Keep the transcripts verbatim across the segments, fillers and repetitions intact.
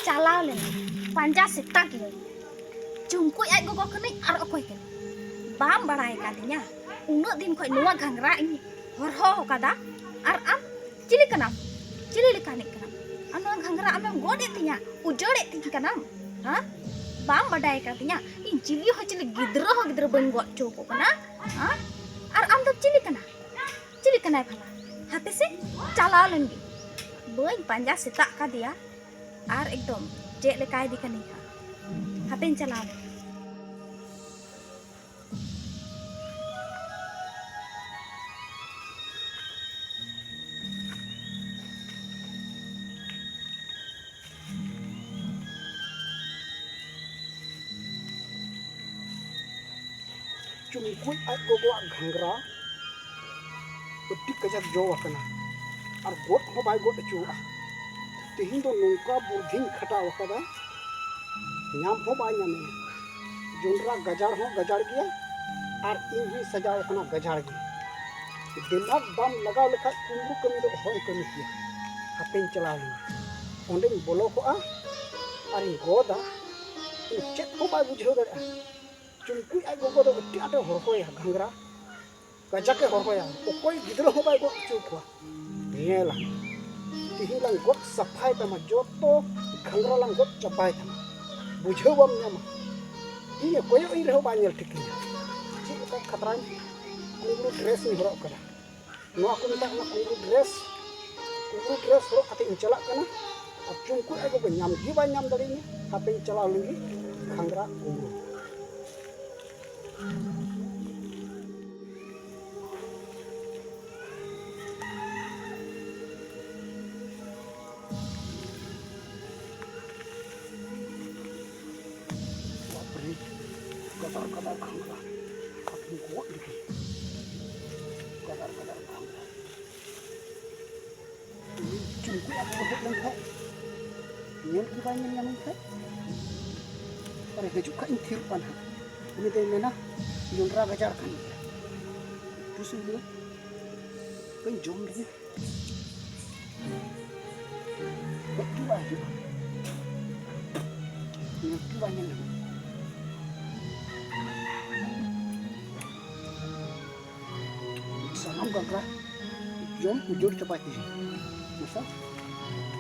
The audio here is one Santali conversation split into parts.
ᱪᱟᱞᱟᱣ ᱞᱮᱱᱟ, ᱯᱟᱸᱡᱟ ᱥᱮᱛᱟ ᱠᱤᱭᱟᱹᱧ᱾ ᱪᱩᱢᱠᱩᱡ ᱟᱡ ᱜᱚᱜᱚ ᱠᱟᱹᱱᱟᱹᱧ ᱟᱨ ᱚᱠᱚᱭ ᱠᱟᱹᱱᱟᱹᱧ? ᱵᱟᱢ ᱵᱟᱲᱟᱭ ᱠᱟᱫᱤᱧᱟ? ᱩᱱᱟᱹᱜ ᱫᱤᱱ ᱠᱷᱚᱡ ᱱᱚᱣᱟ ᱜᱷᱟᱸᱜᱽᱨᱟ ᱤᱧ ᱦᱚᱨᱦᱚ ᱟᱠᱟᱫᱟ, ᱟᱨ ᱟᱢ ᱪᱤᱞᱤ ᱠᱟᱱᱟᱢ? ᱪᱤᱞᱤ ᱞᱮᱠᱟᱱᱤᱡ ᱠᱟᱱᱟᱢ? ᱟᱢ ᱱᱚᱣᱟ ᱜᱷᱟᱸᱜᱽᱨᱟ ᱟᱢᱮᱢ ᱜᱚᱫ ᱮᱫ ᱛᱤᱧᱟ, ᱩᱡᱟᱹᱲ ᱮᱫ ᱛᱤᱧ ᱠᱟᱱᱟᱢ, ᱦᱮᱸ? ᱵᱟᱢ ᱵᱟᱰᱟᱭ ᱠᱟᱫᱤᱧᱟ? ᱤᱧ ᱪᱤᱞᱤ ᱦᱚᱸ ᱪᱤᱞᱤ ᱜᱤᱫᱽᱨᱟᱹ ᱦᱚᱸ ᱜᱤᱫᱽᱨᱟᱹ ᱵᱟᱹᱧ ᱜᱚᱫ ᱦᱚᱪᱚ ᱟᱠᱚ ᱠᱟᱱᱟ, ᱦᱮᱸ? ᱟᱨ ᱟᱢ ᱫᱚ ᱪᱤᱞᱤ ᱠᱟᱱᱟ? ᱪᱤᱞᱤ ᱠᱟᱱᱟᱭ ᱵᱷᱟᱞᱟ? ᱦᱟᱯᱮ ᱥᱮ, ᱪᱟᱞᱟᱣ ᱞᱮᱱ ᱜᱮ, ᱵᱟᱹᱧ ᱯᱟᱸᱡᱟ ᱥᱮᱛᱟᱜ ᱠᱟᱫᱮᱭᱟ᱾ ᱟᱨ ᱮᱠᱫᱚᱢ ᱪᱮᱫ ᱞᱮᱠᱟᱭ ᱤᱫᱤ ᱠᱟᱹᱱᱟᱹᱧ ᱦᱟᱸᱜ᱾ ᱦᱟᱯᱮᱧ ᱪᱟᱞᱟᱣ ᱞᱮᱱ᱾ ᱪᱩᱢᱠᱩᱡ ᱟᱡ ᱜᱚᱜᱚᱣᱟᱜ ᱜᱷᱟᱸᱜᱽᱨᱟ ᱟᱹᱰᱤ ᱠᱟᱡᱟᱠ ᱡᱚ ᱟᱠᱟᱱᱟ, ᱟᱨ ᱜᱚᱫ ᱦᱚᱸ ᱵᱟᱭ ᱜᱚᱫ ᱦᱚᱪᱚᱣᱟᱜᱼᱟ᱾ ᱛᱮᱦᱮᱧ ᱫᱚ ᱱᱚᱝᱠᱟ ᱵᱩᱨᱫᱷᱤᱧ ᱠᱷᱟᱴᱟᱣ ᱟᱠᱟᱫᱟ, ᱧᱟᱢ ᱦᱚᱸ ᱵᱟᱭ ᱧᱟᱢᱮᱭᱟ᱾ ᱡᱚᱱᱰᱨᱟ ᱜᱟᱡᱟᱲ ᱦᱚᱸ ᱜᱟᱡᱟᱲ ᱜᱮᱭᱟ, ᱟᱨ ᱤᱧ ᱦᱚᱸᱧ ᱥᱟᱡᱟᱣ ᱟᱠᱟᱱᱟ ᱜᱟᱡᱟᱲ ᱜᱮ᱾ ᱫᱤᱢᱟᱜᱽ ᱵᱟᱢ ᱞᱟᱜᱟᱣ ᱞᱮᱠᱷᱟᱡ ᱠᱩᱢᱵᱽᱲᱩ ᱠᱟᱹᱢᱤ ᱫᱚ ᱚᱦᱚᱧ ᱠᱟᱹᱢᱤ ᱠᱮᱭᱟ᱾ ᱦᱟᱯᱮᱧ ᱪᱟᱞᱟᱣ ᱞᱮᱱᱟ, ᱚᱸᱰᱮᱧ ᱵᱚᱞᱚ ᱠᱚᱜᱼᱟ ᱟᱨᱤᱧ ᱜᱚᱫᱟ᱾ ᱩᱱᱤ ᱪᱮᱫ ᱦᱚᱸ ᱵᱟᱭ ᱵᱩᱡᱷᱟᱹᱣ ᱫᱟᱲᱮᱭᱟᱜᱼᱟ᱾ ᱪᱩᱢᱠᱩᱡ ᱟᱡ ᱜᱚᱜᱚ ᱫᱚ ᱟᱹᱰᱤ ᱟᱸᱴᱮ ᱦᱚᱨᱦᱚᱭᱟ ᱜᱷᱟᱸᱜᱽᱨᱟ, ᱠᱟᱡᱟᱠᱮ ᱦᱚᱨᱦᱚᱭᱟ, ᱚᱠᱚᱭ ᱜᱤᱫᱽᱨᱟᱹ ᱦᱚᱸ ᱵᱟᱭ ᱜᱚᱫ ᱦᱚᱪᱚ ᱠᱚᱣᱟ᱾ ᱧᱮᱞᱟ, ᱛᱤᱦᱤᱧ ᱞᱟᱝ ᱜᱚᱫ ᱥᱟᱯᱷᱟᱭ ᱛᱟᱢᱟ, ᱡᱚᱛᱚ ᱜᱷᱟᱸᱜᱽᱨᱟ ᱞᱟᱝ ᱜᱚᱫ ᱪᱟᱵᱟᱭ ᱛᱟᱢᱟ, ᱵᱩᱡᱷᱟᱹᱣ ᱵᱟᱢ ᱧᱟᱢᱟ᱾ ᱤᱧᱮ ᱠᱚᱭᱚᱜ ᱤᱧ ᱨᱮᱦᱚᱸ ᱵᱟᱭ ᱧᱮᱞ ᱴᱷᱤᱠᱤᱧᱟ᱾ ᱪᱮᱫ ᱞᱮᱠᱟ ᱠᱷᱟᱛᱨᱟᱧ ᱠᱩᱢᱵᱽᱲᱩ ᱰᱨᱮᱥ ᱤᱧ ᱦᱚᱨᱚᱜ ᱠᱟᱫᱟ᱾ ᱱᱚᱣᱟ ᱠᱚ ᱢᱮᱛᱟᱜ ᱠᱟᱱᱟ ᱠᱩᱢᱵᱽᱲᱩ ᱰᱨᱮᱥ᱾ ᱠᱩᱢᱵᱽᱲᱩ ᱰᱨᱮᱥ ᱦᱚᱨᱚᱜ ᱠᱟᱛᱮ ᱤᱧ ᱪᱟᱞᱟᱜ ᱠᱟᱱᱟ, ᱟᱨ ᱪᱩᱢᱠᱩᱡ ᱟᱡ ᱜᱚᱜᱚ ᱧᱟᱢ ᱜᱮ ᱵᱟᱭ ᱧᱟᱢ ᱫᱟᱲᱮᱭᱟᱹᱧᱟ᱾ ᱦᱟᱯᱮᱧ ᱪᱟᱞᱟᱣ ᱞᱮᱱ ᱜᱮ ᱜᱷᱟᱸᱜᱽᱨᱟ ᱠᱩᱢᱵᱽᱲᱩ᱾ ᱵᱟᱯᱨᱮ, ᱜᱟᱫᱟᱨ ᱜᱟᱫᱟᱨ ᱜᱷᱟᱸᱜᱽᱨᱟ᱾ ᱦᱟᱯᱮᱧ ᱜᱚᱫ ᱞᱮᱜᱮ᱾ ᱜᱟᱫᱟᱨ ᱜᱟᱫᱟᱨ ᱜᱷᱟᱸᱜᱽᱨᱟ᱾ ᱩᱱᱤ ᱪᱩᱢᱠᱩᱡ ᱟᱡ ᱜᱚᱜᱚ ᱦᱮᱡ ᱞᱮᱱ ᱠᱷᱟᱡ, ᱧᱮᱞ ᱜᱮ ᱵᱟᱭ ᱧᱮᱞ ᱧᱟᱢᱤᱧ ᱠᱷᱟᱡ, ᱟᱨᱮ ᱦᱤᱡᱩᱜ ᱠᱷᱟᱡ ᱤᱧ ᱛᱷᱤᱨᱚᱜᱼᱟ ᱱᱟᱦᱟᱜ᱾ ᱩᱱᱤ ᱫᱚᱭ ᱢᱮᱱᱟ, "ᱡᱚᱱᱰᱨᱟ ᱜᱟᱡᱟᱲ ᱠᱟᱱ ᱜᱮᱭᱟ, ᱩᱛᱩ ᱥᱤᱵᱤᱞᱟ, ᱵᱟᱹᱧ ᱡᱚᱢ ᱞᱮᱜᱮ᱾" ᱦᱮᱡ ᱜᱮ ᱵᱟᱭ ᱦᱤᱡᱩᱜᱼᱟ᱾ ᱧᱮᱞ ᱜᱮ ᱵᱟᱭ ᱧᱮᱞ ᱧᱟᱢᱚᱜ᱾ ᱥᱟᱱᱟᱢ ᱜᱷᱟᱜᱽᱨᱟ ᱡᱚᱢ ᱩᱡᱟᱹᱲ ᱪᱟᱵᱟ ᱠᱮᱫᱟ᱾ ᱢᱟᱥᱮ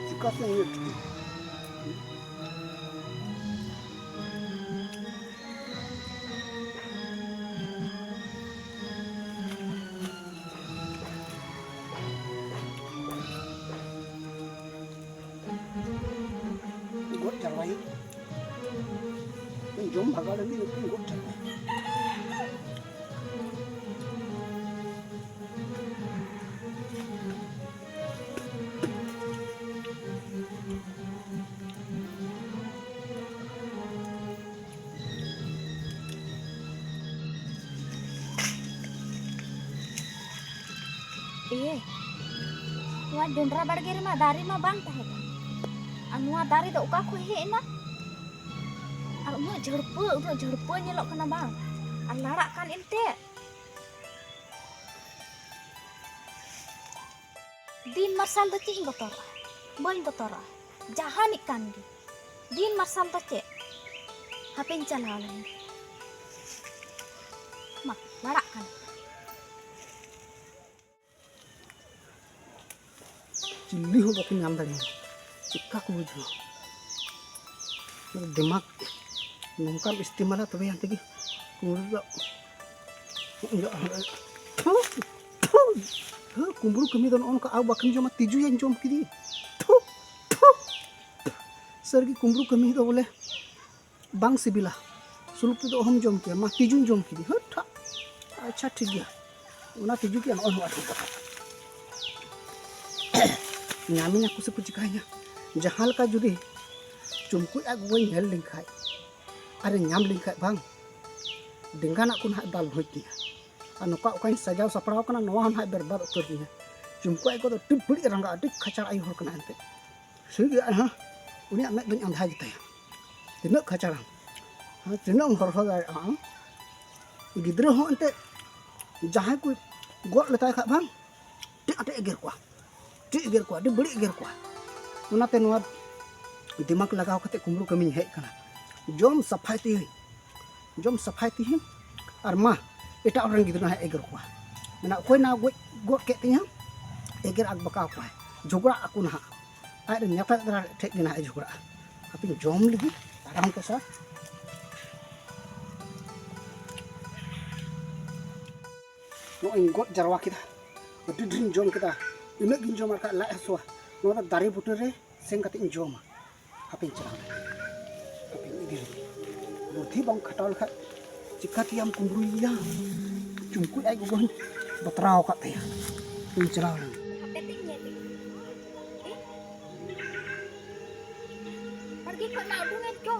ᱪᱤᱠᱟᱹᱛᱮ ᱩᱭᱦᱟᱹᱨ ᱴᱷᱤᱠᱟᱹᱭᱟ? ᱜᱚᱡ ᱪᱟᱵᱟᱭᱮᱱ᱾ ᱡᱚᱢ ᱵᱷᱟᱜᱟᱣ ᱞᱟᱹᱜᱤᱫ ᱱᱩᱠᱩᱧ ᱜᱚᱡ ᱪᱟᱵᱟᱭᱮᱱ᱾ ᱮ, ᱱᱚᱣᱟ ᱡᱚᱱᱰᱨᱟ ᱵᱟᱲᱜᱮ ᱨᱮᱢᱟ ᱫᱟᱨᱮ ᱢᱟ ᱵᱟᱝ ᱛᱟᱦᱮᱸ ᱠᱟᱱ᱾ ᱟᱨ ᱱᱚᱣᱟ ᱫᱟᱨᱮ ᱫᱚ ᱚᱠᱟ ᱠᱷᱚᱱ ᱦᱮᱡ ᱮᱱᱟ? ᱟᱨ ᱩᱱᱟᱹᱜ ᱡᱷᱟᱹᱲᱯᱟᱹ, ᱩᱱᱟᱹᱜ ᱡᱷᱟᱹᱲᱯᱟᱹ ᱧᱮᱞᱚᱜ ᱠᱟᱱᱟ ᱵᱟᱝ? ᱟᱨ ᱞᱟᱲᱟᱜ ᱠᱟᱱ ᱮᱱᱛᱮ᱾ ᱫᱤᱱ ᱢᱟᱨᱥᱟᱞ ᱫᱚ ᱪᱮᱫ ᱤᱧ ᱵᱚᱛᱚᱨᱚᱜᱼᱟ? ᱵᱟᱹᱧ ᱵᱚᱛᱚᱨᱚᱜᱼᱟ᱾ ᱡᱟᱦᱟᱱᱤᱡ ᱠᱟᱱ ᱜᱮ᱾ ᱫᱤᱱ ᱢᱟᱨᱥᱟᱞ ᱫᱚ ᱪᱮᱫ? ᱦᱟᱯᱮᱧ ᱪᱟᱞᱟᱣ ᱞᱮᱱ ᱜᱮ᱾ ᱢᱟ, ᱞᱟᱲᱟᱜ ᱠᱟᱱ᱾ ᱪᱤᱞᱤ ᱦᱚᱸ ᱵᱟᱠᱚ ᱧᱟᱢ ᱫᱟᱲᱮᱭᱟᱜᱼᱟ᱾ ᱪᱮᱫᱠᱟ ᱠᱚ ᱵᱩᱡᱷᱟᱹᱣᱟ? ᱫᱤᱢᱟᱜᱽ ᱱᱚᱝᱠᱟᱢ ᱤᱥᱛᱮᱢᱟᱞᱟ, ᱛᱚᱵᱮ ᱟᱱᱛᱮ ᱜᱮ ᱠᱩᱢᱵᱽᱲᱩ ᱫᱚ, ᱦᱮᱸ, ᱠᱩᱢᱵᱽᱲᱩ ᱠᱟᱹᱢᱤ ᱫᱚ ᱱᱚᱜᱼᱚ ᱱᱚᱝᱠᱟ᱾ ᱟᱨ ᱵᱟᱠᱷᱟᱱ ᱡᱚᱢᱟ, ᱛᱤᱡᱩᱭᱟᱧ ᱡᱚᱢ ᱠᱮᱫᱮ᱾ ᱛᱷᱩ, ᱛᱷᱩ, ᱥᱟᱹᱨᱤᱜᱮ ᱠᱩᱢᱵᱽᱲᱩ ᱠᱟᱹᱢᱤ ᱫᱚ ᱵᱚᱞᱮ ᱵᱟᱝ ᱥᱤᱵᱤᱞᱟ᱾ ᱥᱩᱞᱩᱠ ᱛᱮᱫᱚ ᱚᱦᱚᱢ ᱡᱚᱢ ᱠᱮᱭᱟ᱾ ᱢᱟ, ᱛᱤᱡᱩᱧ ᱡᱚᱢ ᱠᱮᱫᱮ᱾ ᱦᱟᱹᱴ, ᱴᱷᱟᱜ᱾ ᱟᱪᱪᱷᱟ, ᱴᱷᱤᱠ ᱜᱮᱭᱟ᱾ ᱚᱱᱟ ᱛᱤᱡᱩ ᱜᱮ ᱱᱚᱜᱼᱚᱭ ᱱᱚᱣᱟ ᱴᱷᱤᱠ ᱠᱟᱛᱷᱟ᱾ ᱧᱟᱢᱤᱧᱟ ᱠᱚ ᱥᱮ ᱠᱚ ᱪᱤᱠᱟᱹᱧᱟ? ᱡᱟᱦᱟᱸ ᱞᱮᱠᱟ ᱡᱩᱫᱤ ᱪᱩᱢᱠᱩᱡ ᱟᱡ ᱜᱚᱜᱚᱭ ᱧᱮᱞ ᱞᱮᱱᱠᱷᱟᱡ ᱟᱨᱮ ᱧᱟᱢ ᱞᱮᱱᱠᱷᱟᱡ ᱵᱟᱝ, ᱰᱮᱸᱜᱟᱱᱟᱜ ᱠᱚ ᱱᱟᱦᱟᱜ ᱫᱟᱞ ᱵᱷᱚᱡᱽ ᱛᱤᱧᱟ᱾ ᱟᱨ ᱱᱚᱝᱠᱟ ᱚᱠᱟᱧ ᱥᱟᱡᱟᱣ ᱥᱟᱯᱲᱟᱣ ᱠᱟᱱᱟ, ᱱᱚᱣᱟ ᱦᱚᱸ ᱱᱟᱦᱟᱜ ᱵᱮᱨᱵᱟᱫ ᱩᱛᱟᱹᱨ ᱛᱤᱧᱟ᱾ ᱪᱩᱢᱠᱩᱡ ᱟᱡ ᱜᱚᱜᱚ ᱫᱚ ᱟᱹᱰᱤ ᱵᱟᱹᱲᱤᱡ ᱮ ᱨᱟᱸᱜᱟ, ᱟᱹᱰᱤ ᱠᱷᱟᱪᱟᱲ ᱟᱭᱳ ᱦᱚᱲ ᱠᱟᱱᱟ ᱮᱱᱛᱮᱫ᱾ ᱥᱟᱹᱨᱤ ᱜᱮ, ᱦᱮᱸ, ᱩᱱᱤᱭᱟᱜ ᱢᱮᱫ ᱫᱚᱧ ᱟᱸᱫᱷᱟ ᱜᱮᱛᱟᱭᱟ᱾ ᱛᱤᱱᱟᱹᱜ ᱠᱷᱟᱪᱟᱲᱟ, ᱦᱮᱸ, ᱛᱤᱱᱟᱹᱜ ᱮᱢ ᱦᱚᱨᱦᱚ ᱫᱟᱲᱮᱭᱟᱜᱼᱟ ᱟᱢ? ᱜᱤᱫᱽᱨᱟᱹ ᱦᱚᱸ ᱮᱱᱛᱮᱫ ᱡᱟᱦᱟᱸᱭ ᱠᱚ ᱜᱚᱫ ᱞᱮᱛᱟᱭ ᱠᱷᱟᱡ ᱵᱟᱝ, ᱟᱹᱰᱤ ᱟᱸᱴᱮ ᱮᱜᱮᱨ ᱠᱚᱣᱟ, ᱟᱹᱰᱤ ᱮᱜᱮᱨ ᱠᱚᱣᱟ, ᱟᱹᱰᱤ ᱵᱟᱹᱲᱤᱡ ᱮᱜᱮᱨ ᱠᱚᱣᱟ᱾ ᱚᱱᱟᱛᱮ ᱱᱚᱣᱟ ᱫᱤᱢᱟᱜᱽ ᱞᱟᱜᱟᱣ ᱠᱟᱛᱮ ᱠᱩᱢᱵᱽᱲᱩ ᱠᱟᱹᱢᱤᱧ ᱦᱮᱡ ᱠᱟᱱᱟ᱾ ᱡᱚᱢ ᱥᱟᱯᱷᱟᱭ ᱛᱤᱧᱟᱹᱧ, ᱡᱚᱢ ᱥᱟᱯᱷᱟᱭ ᱛᱤᱧᱟᱹᱧ᱾ ᱟᱨ ᱢᱟ, ᱮᱴᱟᱜ ᱦᱚᱲ ᱨᱮᱱ ᱜᱤᱫᱽᱨᱟᱹ ᱦᱟᱸᱜ ᱮᱜᱮᱨ ᱠᱚᱣᱟ, ᱢᱮᱱᱟ, "ᱚᱠᱚᱭ ᱱᱟ ᱜᱚᱡ ᱜᱚᱫ ᱠᱮᱫ ᱛᱤᱧᱟ?" ᱮᱜᱮᱨ ᱟᱠᱵᱟᱠᱟᱣ ᱠᱚᱣᱟᱭ, ᱡᱷᱚᱜᱽᱲᱟᱜ ᱟᱠᱚ ᱱᱟᱦᱟᱜ᱾ ᱟᱡ ᱨᱮᱱ ᱧᱟᱛᱟ ᱜᱤᱫᱽᱨᱟᱹ ᱴᱷᱮᱡ ᱜᱮ ᱱᱟᱦᱟᱜ ᱮ ᱡᱷᱚᱜᱽᱲᱟᱜᱼᱟ᱾ ᱦᱟᱯᱮᱧ ᱡᱚᱢ ᱞᱮᱜᱮ ᱟᱨᱟᱢ ᱠᱮᱥᱟ᱾ ᱱᱚᱜᱼᱚᱭ ᱤᱧ ᱜᱚᱫ ᱡᱟᱨᱣᱟ ᱠᱮᱫᱟ, ᱟᱹᱰᱤ ᱰᱷᱮᱨᱤᱧ ᱡᱚᱢ ᱠᱮᱫᱟ᱾ ᱤᱱᱟᱹᱜ ᱜᱤᱧ ᱡᱚᱢᱟ, ᱟᱨ ᱠᱷᱟᱡ ᱞᱟᱡ ᱦᱟᱹᱥᱩᱣᱟ᱾ ᱱᱚᱣᱟ ᱫᱚ ᱫᱟᱨᱮ ᱵᱩᱴᱟᱹ ᱨᱮ ᱥᱮᱱ ᱠᱟᱛᱮ ᱤᱧ ᱡᱚᱢᱟ᱾ ᱦᱟᱯᱮᱧ ᱪᱟᱞᱟᱣ ᱞᱮᱱ, ᱦᱟᱯᱮᱧ ᱤᱫᱤ ᱞᱮᱜᱮ᱾ ᱵᱩᱫᱽᱫᱷᱤ ᱵᱟᱢ ᱠᱷᱟᱴᱟᱣ ᱞᱮᱠᱷᱟᱡ ᱪᱤᱠᱟᱹ ᱛᱮᱭᱟᱢ ᱠᱩᱢᱵᱽᱲᱩᱭᱮᱭᱟ? ᱪᱩᱢᱠᱩᱡ ᱟᱡ ᱜᱚᱜᱚ ᱦᱚᱸᱧ ᱵᱟᱛᱨᱟᱣ ᱟᱠᱟᱫ ᱛᱟᱭᱟ᱾ ᱤᱧ ᱪᱟᱞᱟᱣ ᱞᱮᱱ᱾ ᱦᱟᱯᱮ ᱛᱤᱧ ᱧᱮᱞ ᱞᱮᱜᱮ᱾ ᱮ? ᱵᱟᱲᱜᱮ ᱠᱷᱚᱱ ᱢᱟ ᱩᱰᱩᱝ ᱮᱱ ᱪᱚ᱾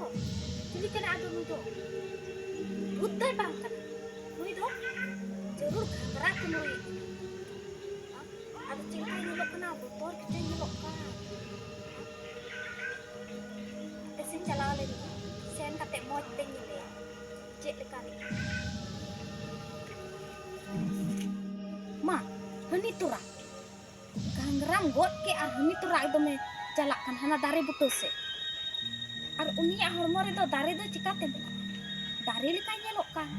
ᱪᱤᱞᱤ ᱠᱟᱱᱟ ᱟᱫᱚ ᱱᱩᱭ ᱫᱚ? ᱵᱷᱩᱛ ᱫᱚᱭ ᱵᱟᱝ ᱠᱟᱱᱟ᱾ ᱱᱩᱭ ᱫᱚ ᱡᱟᱹᱨᱩᱲ ᱜᱷᱟᱸᱜᱽᱨᱟ ᱠᱩᱢᱵᱽᱲᱩᱭᱮ ᱠᱟᱱᱟ᱾ ᱟᱫᱚ ᱪᱮᱫ ᱞᱮᱠᱟᱭ ᱧᱮᱞᱚᱜ ᱠᱟᱱᱟ? ᱵᱚᱛᱚᱨ ᱜᱮᱪᱚᱭ ᱧᱮᱞᱚᱜ ᱠᱟᱱ᱾ ᱦᱟᱯᱮ ᱥᱮᱧ ᱪᱟᱞᱟᱣ ᱞᱮᱱ ᱜᱮ, ᱥᱮᱱ ᱠᱟᱛᱮ ᱢᱚᱡᱽ ᱛᱮᱧ ᱧᱮᱞᱮᱭᱟ ᱪᱮᱫ ᱞᱮᱠᱟ ᱨᱤᱡ᱾ ᱢᱟ, ᱦᱟᱹᱱᱤ ᱛᱚᱨᱟ ᱜᱷᱟᱸᱜᱽᱨᱟᱢ ᱜᱚᱫ ᱠᱮᱫ ᱟᱨ ᱦᱟᱹᱱᱤ ᱛᱚᱨᱟ ᱮᱠᱫᱚᱢᱮ ᱪᱟᱞᱟᱜ ᱠᱟᱱ ᱦᱟᱱᱟ ᱫᱟᱨᱮ ᱵᱩᱴᱟᱹ ᱥᱮᱫ᱾ ᱟᱨ ᱩᱱᱤᱭᱟᱜ ᱦᱚᱲᱢᱚ ᱨᱮᱫᱚ ᱫᱟᱨᱮ ᱫᱚ ᱪᱤᱠᱟᱛᱮ ᱢᱮᱱᱟᱜᱼᱟ? ᱫᱟᱨᱮ ᱞᱮᱠᱟᱭ ᱧᱮᱞᱚᱜ ᱠᱟᱱ᱾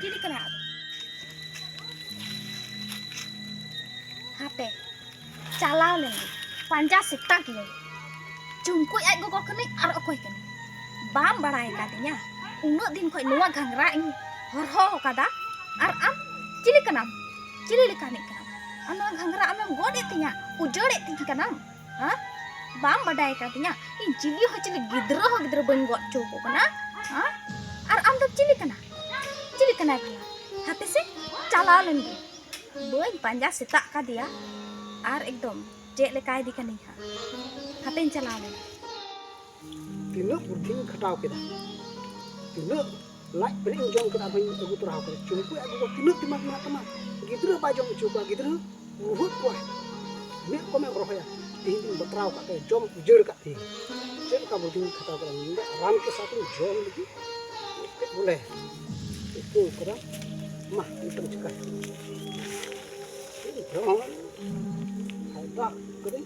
ᱪᱤᱞᱤ ᱠᱟᱱᱟᱭ ᱟᱫᱚ? ᱦᱟᱯᱮ, ᱪᱟᱞᱟᱣ ᱞᱮᱱ ᱜᱮ, ᱯᱟᱸᱡᱟ ᱥᱮᱛᱟ ᱜᱤᱭᱟᱹᱧ᱾ ᱪᱩᱢᱠᱩᱡ ᱟᱡ ᱜᱚᱜᱚ ᱠᱟᱹᱱᱟᱹᱧ ᱟᱨ ᱚᱠᱚᱭ ᱠᱟᱹᱱᱟᱹᱧ? ᱵᱟᱢ ᱵᱟᱲᱟᱭ ᱠᱟᱫᱤᱧᱟ? ᱩᱱᱟᱹᱜ ᱫᱤᱱ ᱠᱷᱚᱡ ᱱᱚᱣᱟ ᱜᱷᱟᱸᱜᱽᱨᱟ ᱤᱧ ᱦᱚᱨᱦᱚ ᱟᱠᱟᱫᱟ, ᱟᱨ ᱟᱢ ᱪᱤᱞᱤ ᱠᱟᱱᱟᱢ? ᱪᱤᱞᱤ ᱞᱮᱠᱟᱱᱤᱡ ᱠᱟᱱᱟᱢ? ᱟᱨ ᱱᱚᱣᱟ ᱜᱷᱟᱸᱜᱽᱨᱟ ᱟᱢᱮᱢ ᱜᱚᱫ ᱮᱫ ᱛᱤᱧᱟ, ᱩᱡᱟᱹᱲ ᱮᱫ ᱛᱤᱧ ᱠᱟᱱᱟᱢ, ᱦᱮᱸ? ᱵᱟᱢ ᱵᱟᱰᱟᱭ ᱠᱟᱫᱤᱧᱟ? ᱤᱧ ᱪᱤᱞᱤ ᱦᱚᱸ ᱪᱤᱞᱤ ᱜᱤᱫᱽᱨᱟᱹ ᱦᱚᱸ ᱜᱤᱫᱽᱨᱟᱹ ᱵᱟᱹᱧ ᱜᱚᱫ ᱦᱚᱪᱚ ᱟᱠᱚ ᱠᱟᱱᱟ, ᱦᱮᱸ? ᱟᱨ ᱟᱢ ᱫᱚᱢ ᱪᱤᱞᱤ ᱠᱟᱱᱟ? ᱪᱤᱞᱤ ᱠᱟᱱᱟᱭ ᱵᱷᱟᱞᱟ? ᱦᱟᱯᱮ ᱥᱮ, ᱪᱟᱞᱟᱣ ᱞᱮᱱ ᱜᱮ᱾ ᱵᱟᱹᱧ ᱯᱟᱸᱡᱟ ᱥᱮᱛᱟᱜ ᱠᱟᱫᱮᱭᱟ, ᱟᱨ ᱮᱠᱫᱚᱢ ᱪᱮᱫ ᱞᱮᱠᱟᱭ ᱤᱫᱤ ᱠᱟᱹᱱᱟᱹᱧ ᱦᱟᱸᱜ᱾ ᱦᱟᱯᱮᱧ ᱪᱟᱞᱟᱣ ᱞᱮᱱ᱾ ᱛᱤᱱᱟᱹᱜ ᱵᱩᱫᱽᱫᱷᱤᱧ ᱠᱷᱟᱴᱟᱣ ᱠᱮᱫᱟ, ᱛᱤᱱᱟᱹᱜ ᱞᱟᱡ ᱯᱮᱨᱮᱡ ᱤᱧ ᱡᱚᱢ ᱠᱮᱫᱟ, ᱟᱨᱦᱚᱸᱧ ᱟᱹᱜᱩ ᱛᱚᱨᱟ ᱟᱠᱟᱫᱟ᱾ ᱪᱩᱢᱠᱩ ᱟᱡ ᱜᱚᱜᱚ ᱛᱤᱱᱟᱹᱜ ᱫᱤᱢᱟᱜᱽ ᱢᱮᱱᱟᱜ ᱛᱟᱢᱟ? ᱜᱤᱫᱽᱨᱟᱹ ᱵᱟᱭ ᱡᱚᱢ ᱦᱚᱪᱚ ᱠᱚᱣᱟ, ᱜᱤᱫᱽᱨᱟᱹ ᱨᱩᱦᱩᱫ ᱠᱚᱣᱟ᱾ ᱢᱤᱫ ᱨᱚᱠᱚᱢᱮ ᱨᱚᱦᱚᱭᱟ, ᱛᱮᱦᱮᱧ ᱫᱚᱧ ᱵᱟᱛᱨᱟᱣ ᱟᱠᱟᱫ ᱛᱟᱭᱟ, ᱡᱚᱢ ᱩᱡᱟᱹᱲ ᱟᱠᱟᱫ ᱛᱟᱭᱟ᱾ ᱪᱮᱫ ᱞᱮᱠᱟ ᱵᱩᱫᱽᱫᱷᱤᱧ ᱠᱷᱟᱴᱟᱣ ᱠᱮᱫᱟ, ᱱᱚᱰᱮ ᱟᱨᱟᱢ ᱠᱮᱥᱟ ᱛᱤᱧ ᱡᱚᱢ ᱞᱟᱹᱜᱤᱫ᱾ ᱵᱚᱞᱮ ᱪᱮᱫ ᱠᱚ ᱠᱟᱫᱟ, ᱢᱟ ᱱᱤᱛᱚᱜ ᱪᱤᱠᱟᱹᱭᱟ? ᱪᱮᱫ ᱤᱧ ᱡᱚᱢᱟ? ᱯᱷᱟᱭᱫᱟ ᱠᱟᱹᱫᱟᱹᱧ᱾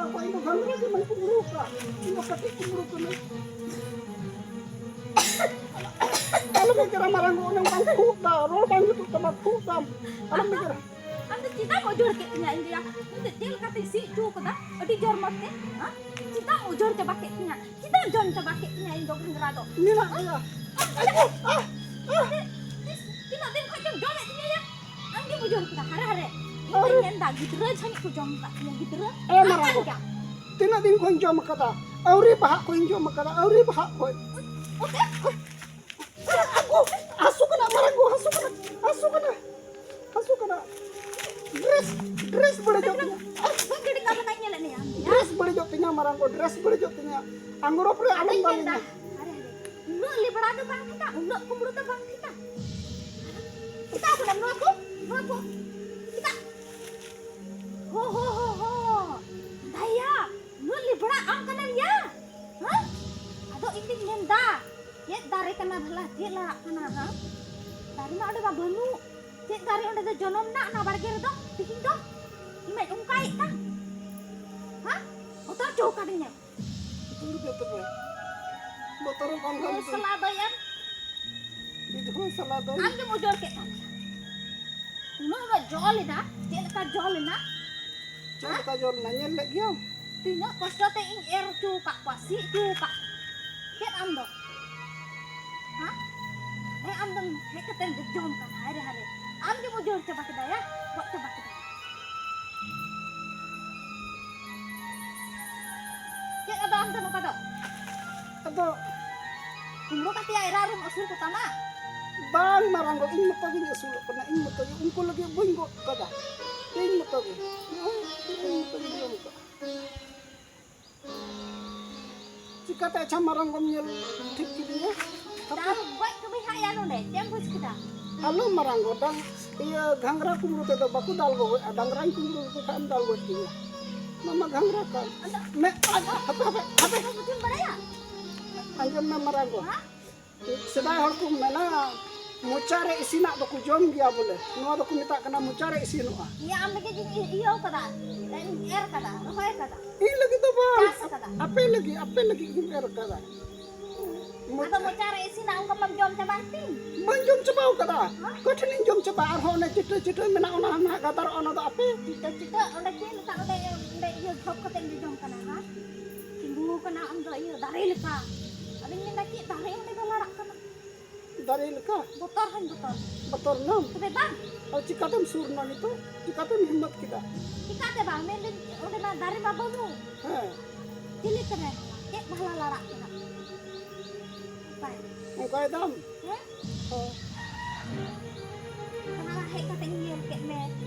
ᱚᱲᱟᱜ ᱠᱷᱚᱱ ᱤᱧ ᱫᱚ ᱜᱷᱟᱸᱜᱽᱨᱟ ᱜᱮ ᱵᱟᱹᱧ ᱠᱩᱢᱵᱽᱲᱩ ᱟᱠᱟᱫ᱾ ᱤᱧ ᱫᱚ ᱠᱟᱹᱴᱤᱡ ᱠᱩᱢᱵᱽᱲᱩ ᱠᱟᱹᱱᱟᱹᱧ᱾ ᱟᱞᱚᱢ ᱮᱜᱮᱨᱟ ᱢᱟᱨᱟᱝ ᱜᱚ, ᱚᱱᱮ ᱚᱱᱠᱟᱢ ᱠᱷᱩᱜ ᱫᱟ, ᱨᱚᱲ ᱵᱟᱝ ᱡᱩᱛᱩᱜ ᱛᱟᱢᱟ, ᱠᱷᱩᱜ ᱫᱟᱢ᱾ ᱟᱞᱚᱢ ᱮᱜᱮᱨᱟ᱾ ᱟᱢ ᱫᱚ ᱪᱮᱫᱟᱜ ᱮᱢ ᱩᱡᱟᱹᱲ ᱠᱮᱫ ᱛᱤᱧᱟ ᱤᱧ ᱫᱚᱭᱟ? ᱤᱧ ᱫᱚ ᱪᱮᱫ ᱞᱮᱠᱟᱛᱮᱧ ᱥᱤ ᱦᱚᱪᱚ ᱠᱟᱫᱟ ᱟᱹᱰᱤ ᱡᱳᱨ ᱢᱚᱛᱮ? ᱦᱮᱸ? ᱪᱮᱫᱟᱜ ᱮᱢ ᱩᱡᱟᱹᱲ ᱪᱟᱵᱟ ᱠᱮᱫ ᱛᱤᱧᱟ? ᱪᱮᱫᱟᱜ ᱮᱢ ᱡᱚᱢ ᱪᱟᱵᱟ ᱠᱮᱫ ᱛᱤᱧᱟ ᱤᱧ ᱫᱚ ᱜᱷᱟᱸᱜᱽᱨᱟ ᱫᱚ? ᱢᱮᱱᱟᱜ ᱜᱮᱭᱟ᱾ ᱟᱢ ᱟᱭᱳ, ᱟᱦ, ᱟᱦ᱾ ᱛᱤᱱᱟᱹᱜ ᱫᱤᱱ ᱠᱷᱚᱱ ᱪᱚᱢ ᱡᱚᱢᱮᱫ ᱛᱤᱧᱟ ᱭᱟ? ᱟᱢ ᱜᱮᱢ ᱩᱡᱟᱹᱲ ᱠᱮᱫᱟ ᱦᱟᱨᱮ ᱦᱟᱨᱮ᱾ ᱤᱧ ᱫᱚᱧ ᱟᱨᱮ᱾ ᱢᱮᱱᱫᱟ ᱜᱤᱫᱽᱨᱟᱹ ᱡᱟᱹᱱᱤᱡ ᱠᱚ ᱡᱚᱢ ᱟᱠᱟᱫ ᱛᱤᱧᱟ, ᱜᱤᱫᱽᱨᱟᱹ᱾ ᱮ ᱢᱟᱨᱟᱝ ᱟᱠᱟᱱ ᱜᱚ, ᱜᱮᱭᱟ᱾ ᱛᱤᱱᱟᱹᱜ ᱫᱤᱱ ᱠᱷᱚᱱ ᱡᱚᱢ ᱟᱠᱟᱫᱟ? ᱟᱹᱣᱨᱤ ᱵᱟᱦᱟᱜ ᱠᱷᱚᱱ ᱡᱚᱢ ᱟᱠᱟᱫᱟ, ᱟᱹᱣᱨᱤ ᱵᱟᱦᱟᱜ ᱠᱷᱚᱱ᱾ ᱟᱜᱩ, ᱦᱟᱹᱥᱩ ᱠᱟᱱᱟ ᱢᱟᱨᱟᱝ ᱜᱚ, ᱦᱟᱹᱥᱩ ᱠᱟᱱᱟ, ᱦᱟᱹᱥᱩ ᱠᱟᱱᱟ, ᱦᱟᱹᱥᱩ ᱠᱟᱱᱟ᱾ ᱰᱨᱮᱥ, ᱰᱨᱮᱥ ᱵᱟᱹᱲᱤᱡᱚᱜ ᱛᱤᱧᱟ᱾ ᱵᱟᱹᱧ ᱜᱤᱰᱤ ᱠᱟᱜ ᱞᱮᱠᱟᱧ ᱧᱮᱞᱮᱫ ᱢᱮᱭᱟ᱾ ᱰᱨᱮᱥ ᱵᱟᱹᱲᱤᱡᱚᱜ ᱛᱤᱧᱟ ᱢᱟᱨᱟᱝ ᱜᱚ, ᱰᱨᱮᱥ ᱵᱟᱹᱲᱤᱡᱚᱜ ᱛᱤᱧᱟ᱾ ᱟᱝᱨᱚᱯ ᱨᱮ ᱟᱞᱚᱢ ᱟᱫᱚᱧ ᱫᱟᱞᱤᱧᱟ᱾ ᱢᱮᱱᱫᱟ, ᱟᱨᱮ, ᱟᱨᱮ, ᱩᱱᱟᱹᱜ ᱞᱮᱵᱲᱟ ᱫᱚ ᱵᱟᱝ ᱴᱷᱤᱠᱟ, ᱩᱱᱟᱹᱜ ᱠᱩᱢᱵᱽᱲᱩ ᱫᱚ ᱵᱟᱝ ᱴᱷᱤᱠᱟ᱾ ᱪᱮᱫᱟᱜ ᱠᱟᱱᱟ ᱱᱚᱣᱟ ᱠᱚ? ᱱᱚᱣᱟ ᱠᱚ? ᱪᱮᱫᱟᱜ? ᱦᱳ, ᱦᱳ, ᱦᱳ, ᱦᱳ᱾ ᱫᱟᱭᱟ, ᱩᱱᱟᱹᱜ ᱞᱮᱵᱲᱟ ᱟᱢ ᱠᱟᱱᱟᱢ ᱭᱟ? ᱦᱮᱸ? ᱟᱫᱚ ᱤᱧ ᱫᱩᱧ ᱢᱮᱱᱫᱟ, ᱪᱮᱫ ᱫᱟᱨᱮ ᱠᱟᱱᱟ ᱵᱷᱟᱞᱟ, ᱪᱮᱫ ᱞᱟᱲᱟᱜ ᱠᱟᱱᱟ, ᱦᱮᱸ? ᱫᱟᱨᱮ ᱢᱟ ᱚᱸᱰᱮ ᱢᱟ ᱵᱟᱹᱱᱩᱜ᱾ ᱪᱮᱫ ᱫᱟᱨᱮ ᱚᱸᱰᱮ ᱫᱚ ᱡᱚᱱᱚᱢ ᱱᱟ, ᱚᱱᱟ ᱵᱟᱲᱜᱮ ᱨᱮᱫᱚ ᱛᱤᱦᱤᱧ ᱫᱚ? ᱤᱧ ᱢᱟᱧ ᱚᱱᱠᱟᱭᱮᱫ ᱠᱟᱱ᱾ ᱦᱮᱸ? ᱵᱚᱛᱚᱨ ᱦᱚᱪᱚ ᱠᱟᱫᱤᱧᱟ᱾ ᱵᱚᱛᱚᱨ ᱜᱮ ᱛᱚᱵᱮ᱾ ᱵᱚᱛᱚᱨ ᱦᱚᱸ ᱵᱟᱝ ᱜᱟᱱᱚᱜ ᱮ ᱠᱟᱱᱟ᱾ ᱥᱟᱞᱟ ᱫᱚᱭ ᱮᱢ᱾ ᱵᱤᱫᱷᱣᱟ ᱥᱟᱞᱟ ᱫᱚᱭ᱾ ᱟᱢ ᱜᱮᱢ ᱩᱡᱟᱹᱲ ᱠᱮᱫ ᱛᱟᱞᱮᱭᱟ᱾ ᱩᱱᱟᱹᱜ ᱩᱱᱟᱹᱜ ᱡᱚ ᱞᱮᱱᱟ, ᱪᱮᱫ ᱞᱮᱠᱟ ᱡᱚ ᱞᱮᱱᱟ? ᱪᱮᱫ ᱦᱮᱸ? ᱞᱮᱠᱟ ᱡᱚ ᱞᱮᱱᱟ? ᱧᱮᱞ ᱞᱮᱫ ᱜᱮᱭᱟᱢ? ᱛᱤᱱᱟᱹᱜ ᱠᱚᱥᱴᱚ ᱛᱮ ᱤᱧ ᱮᱨ ᱦᱚᱪᱚ ᱟᱠᱟᱫ ᱠᱚᱣᱟ, ᱥᱤ ᱦᱚᱪᱚ ᱟᱠᱟᱫ ᱠᱚᱣᱟ᱾ ᱪᱮᱫ ᱟᱢ ᱫᱚ? ᱦᱮᱸ? ᱦᱮᱸ, ᱟᱢ ᱫᱚᱢ ᱦᱮᱡ ᱠᱟᱛᱮᱢ ᱡᱚᱢ ᱠᱟᱱᱟ, ᱦᱟᱭ ᱨᱮ ᱦᱟᱭ ᱨᱮ᱾ ᱟᱢ ᱜᱮᱢ ᱩᱡᱟᱹᱲ ᱪᱟᱵᱟ ᱠᱮᱫᱟ ᱭᱟ, ᱜᱚᱡ ᱪᱟᱵᱟ ᱠᱮᱫᱟ᱾ ᱪᱮᱫ ᱟᱫᱚ ᱟᱢ ᱫᱚ ᱱᱚᱝᱠᱟ ᱫᱚ? ᱟᱫᱚ ᱠᱩᱢᱵᱽᱲᱩ ᱠᱟᱛᱮ ᱮᱨᱟ ᱨᱮᱢ ᱟᱹᱥᱩᱞ ᱠᱚ ᱛᱟᱢᱟ? ᱵᱟᱝ ᱢᱟᱨᱟᱝ ᱜᱚ, ᱤᱧ ᱢᱚᱛᱚ ᱜᱤᱧ ᱟᱹᱥᱩᱞᱚᱜ ᱠᱟᱱᱟ, ᱤᱧ ᱢᱚᱛᱚ ᱜᱮ᱾ ᱩᱱᱠᱩ ᱞᱟᱹᱜᱤᱫ ᱵᱟᱹᱧ ᱜᱚᱜ ᱠᱟᱫᱟ, ᱤᱧ ᱢᱚᱛᱚ ᱜᱮ᱾ ᱱᱚᱜᱼᱚᱭ ᱤᱧ ᱢᱚᱛᱚ ᱜᱤᱧ ᱡᱚᱢ ᱠᱟᱜᱼᱟ᱾ ᱪᱤᱠᱟᱹᱛᱮ ᱟᱪᱪᱷᱟ ᱢᱟᱨᱟᱝ ᱜᱚᱢ ᱧᱮᱞ ᱴᱷᱤᱠ ᱠᱤᱫᱤᱧᱟ? ᱫᱟᱞ ᱜᱚᱡ ᱠᱟᱹᱢᱤ ᱦᱟᱸᱜ ᱭᱟ ᱱᱚᱰᱮ, ᱪᱮᱫ ᱮᱢ ᱵᱩᱡᱽ ᱠᱮᱫᱟ? ᱟᱞᱚ ᱢᱟᱨᱟᱝ ᱜᱚ, ᱰᱟᱝ-, ᱤᱭᱟᱹ ᱜᱷᱟᱝᱨᱟ ᱠᱩᱢᱵᱽᱲᱩ ᱛᱮᱫᱚ ᱵᱟᱠᱚ ᱫᱟᱞ ᱜᱚᱡ, ᱰᱟᱝᱨᱟᱧ ᱠᱩᱢᱵᱽᱲᱩ ᱞᱮᱠᱚ ᱠᱷᱟᱱ ᱫᱟᱞ ᱜᱚᱡ ᱠᱤᱧᱟ᱾ ᱱᱚᱣᱟ ᱢᱟ ᱜᱷᱟᱝᱨᱟ ᱠᱟᱱ᱾ ᱟᱫᱚ ᱢᱮ-, ᱟᱡ-, ᱦᱟᱯᱮ, ᱦᱟᱯᱮ, ᱦᱟᱯᱮ᱾ ᱟᱫᱚ ᱵᱩᱡᱷᱟᱹᱣ ᱵᱟᱲᱟᱭᱟ? ᱟᱸᱡᱚᱢ ᱢᱮ ᱢᱟᱨᱟᱝ ᱜᱚ᱾ ᱦᱮᱸ? ᱥᱮᱫᱟᱭ ᱦᱚᱲ ᱠᱚ ᱢᱮᱱᱟ, ᱢᱚᱪᱟ ᱨᱮ ᱤᱥᱤᱱᱟᱜ ᱫᱚᱠᱚ ᱡᱚᱢ ᱜᱮᱭᱟ ᱵᱚᱞᱮ᱾ ᱱᱚᱣᱟ ᱫᱚᱠᱚ ᱢᱮᱛᱟᱜ ᱠᱟᱱᱟ ᱢᱚᱪᱟ ᱨᱮ ᱤᱥᱤᱱᱚᱜᱼᱟ᱾ ᱤᱭᱟᱹ, ᱟᱢ ᱞᱟᱹᱜᱤᱫ ᱤᱧ ᱤᱭᱟᱹᱣ ᱠᱟᱫᱟ, ᱤᱧ ᱮᱨ ᱠᱟᱫᱟ, ᱨᱚᱦᱚᱭ ᱠᱟᱫᱟ᱾ ᱤᱧ ᱞᱟᱹᱜᱤᱫ ᱫᱚ ᱵᱟᱝ᱾ ᱪᱟᱥ ᱠᱟᱫᱟ᱾ ᱟᱯᱮ ᱞᱟᱹᱜᱤᱫ, ᱟᱯᱮ ᱞᱟᱹᱜᱤᱫ ᱤᱧ ᱮᱨ ᱠᱟᱫᱟ᱾ ᱟᱫᱚ ᱢᱚᱪᱟ ᱨᱮ ᱤᱥᱤᱱᱟᱜ ᱚᱱᱠᱟ ᱵᱟᱢ ᱡᱚᱢ ᱪᱟᱵᱟ ᱦᱟᱹᱴᱤᱧ? ᱵᱟᱹᱧ ᱡᱚᱢ ᱪᱟᱵᱟᱣ ᱠᱟᱫᱟ᱾ ᱦᱮᱸ? ᱚᱠᱟ ᱴᱷᱮᱱᱤᱧ ᱡᱚᱢ ᱪᱟᱵᱟ? ᱟᱨᱦᱚᱸ ᱚᱱᱮ ᱪᱤᱴᱟᱹ ᱪᱤᱴᱟᱹ ᱢᱮᱱᱟᱜ, ᱚᱱᱟ ᱱᱟᱦᱟᱜ ᱜᱟᱫᱟᱨᱚᱜᱼᱟ, ᱚᱱᱟ ᱫᱚ ᱟᱯᱮ᱾ ᱪᱤᱴᱟᱹ ᱪᱤᱴᱟᱹ ᱚᱸᱰᱮ ᱪᱮᱫ ᱞᱮᱠᱟ ᱚᱸᱰᱮ, ᱚᱸᱰᱮ ᱤᱭᱟᱹ ᱡᱷᱚᱯ ᱠᱟᱛᱮᱢ ᱡᱚᱡᱚᱢ ᱠᱟᱱᱟ, ᱦᱮᱸ? ᱛᱤᱸᱜᱩ ᱠᱟᱱᱟ ᱟᱢ ᱫᱚ ᱤᱭᱟᱹ ᱫᱟᱨᱮ ᱞᱮᱠᱟ᱾ ᱟᱫᱚᱧ ᱢᱮᱱᱫᱟ ᱪᱮᱫ ᱫᱟᱨᱮ ᱚᱸᱰᱮ ᱫᱚ ᱞᱟᱲᱟᱜ ᱠᱟᱱᱟ? ᱫᱟᱨᱮ ᱞᱮᱠᱟ? ᱵᱚᱛᱚᱨ ᱦᱚᱸᱧ ᱵᱚᱛᱚᱨ᱾ ᱵᱚᱛᱚᱨ ᱱᱟᱢ? ᱛᱚᱵᱮ ᱵᱟᱝ? ᱟᱨ ᱪᱤᱠᱟᱛᱮᱢ ᱥᱩᱨ ᱱᱟ ᱱᱤᱛᱚᱜ? ᱪᱤᱠᱟᱛᱮᱢ ᱦᱤᱢᱢᱚᱛ ᱠᱮᱫᱟ? ᱪᱤᱠᱟᱛᱮ ᱵᱟᱝ? ᱢᱮᱱᱫᱟᱹᱧ ᱚᱸᱰᱮ ᱢᱟ ᱫᱟᱨᱮ ᱢᱟ ᱵᱟᱹᱱᱩᱜ᱾ ᱦᱮᱸ᱾ ᱪᱤᱞᱤ ᱠᱟᱱᱟᱭ ᱱᱚᱣᱟ? ᱪᱮᱫ ᱵᱷᱟᱞᱟ ᱞᱟᱲᱟᱜ ᱠᱟᱱᱟ? ᱚᱱᱠᱟᱭ᱾ ᱚᱱᱠᱟᱭ ᱫᱟᱢ? ᱦᱮᱸ? ᱦᱳᱭ᱾ ᱚᱱᱟ ᱦᱮᱡ ᱠᱟᱛᱮ ᱤᱧ ᱧᱮᱞ ᱠᱮᱫ ᱢᱮ,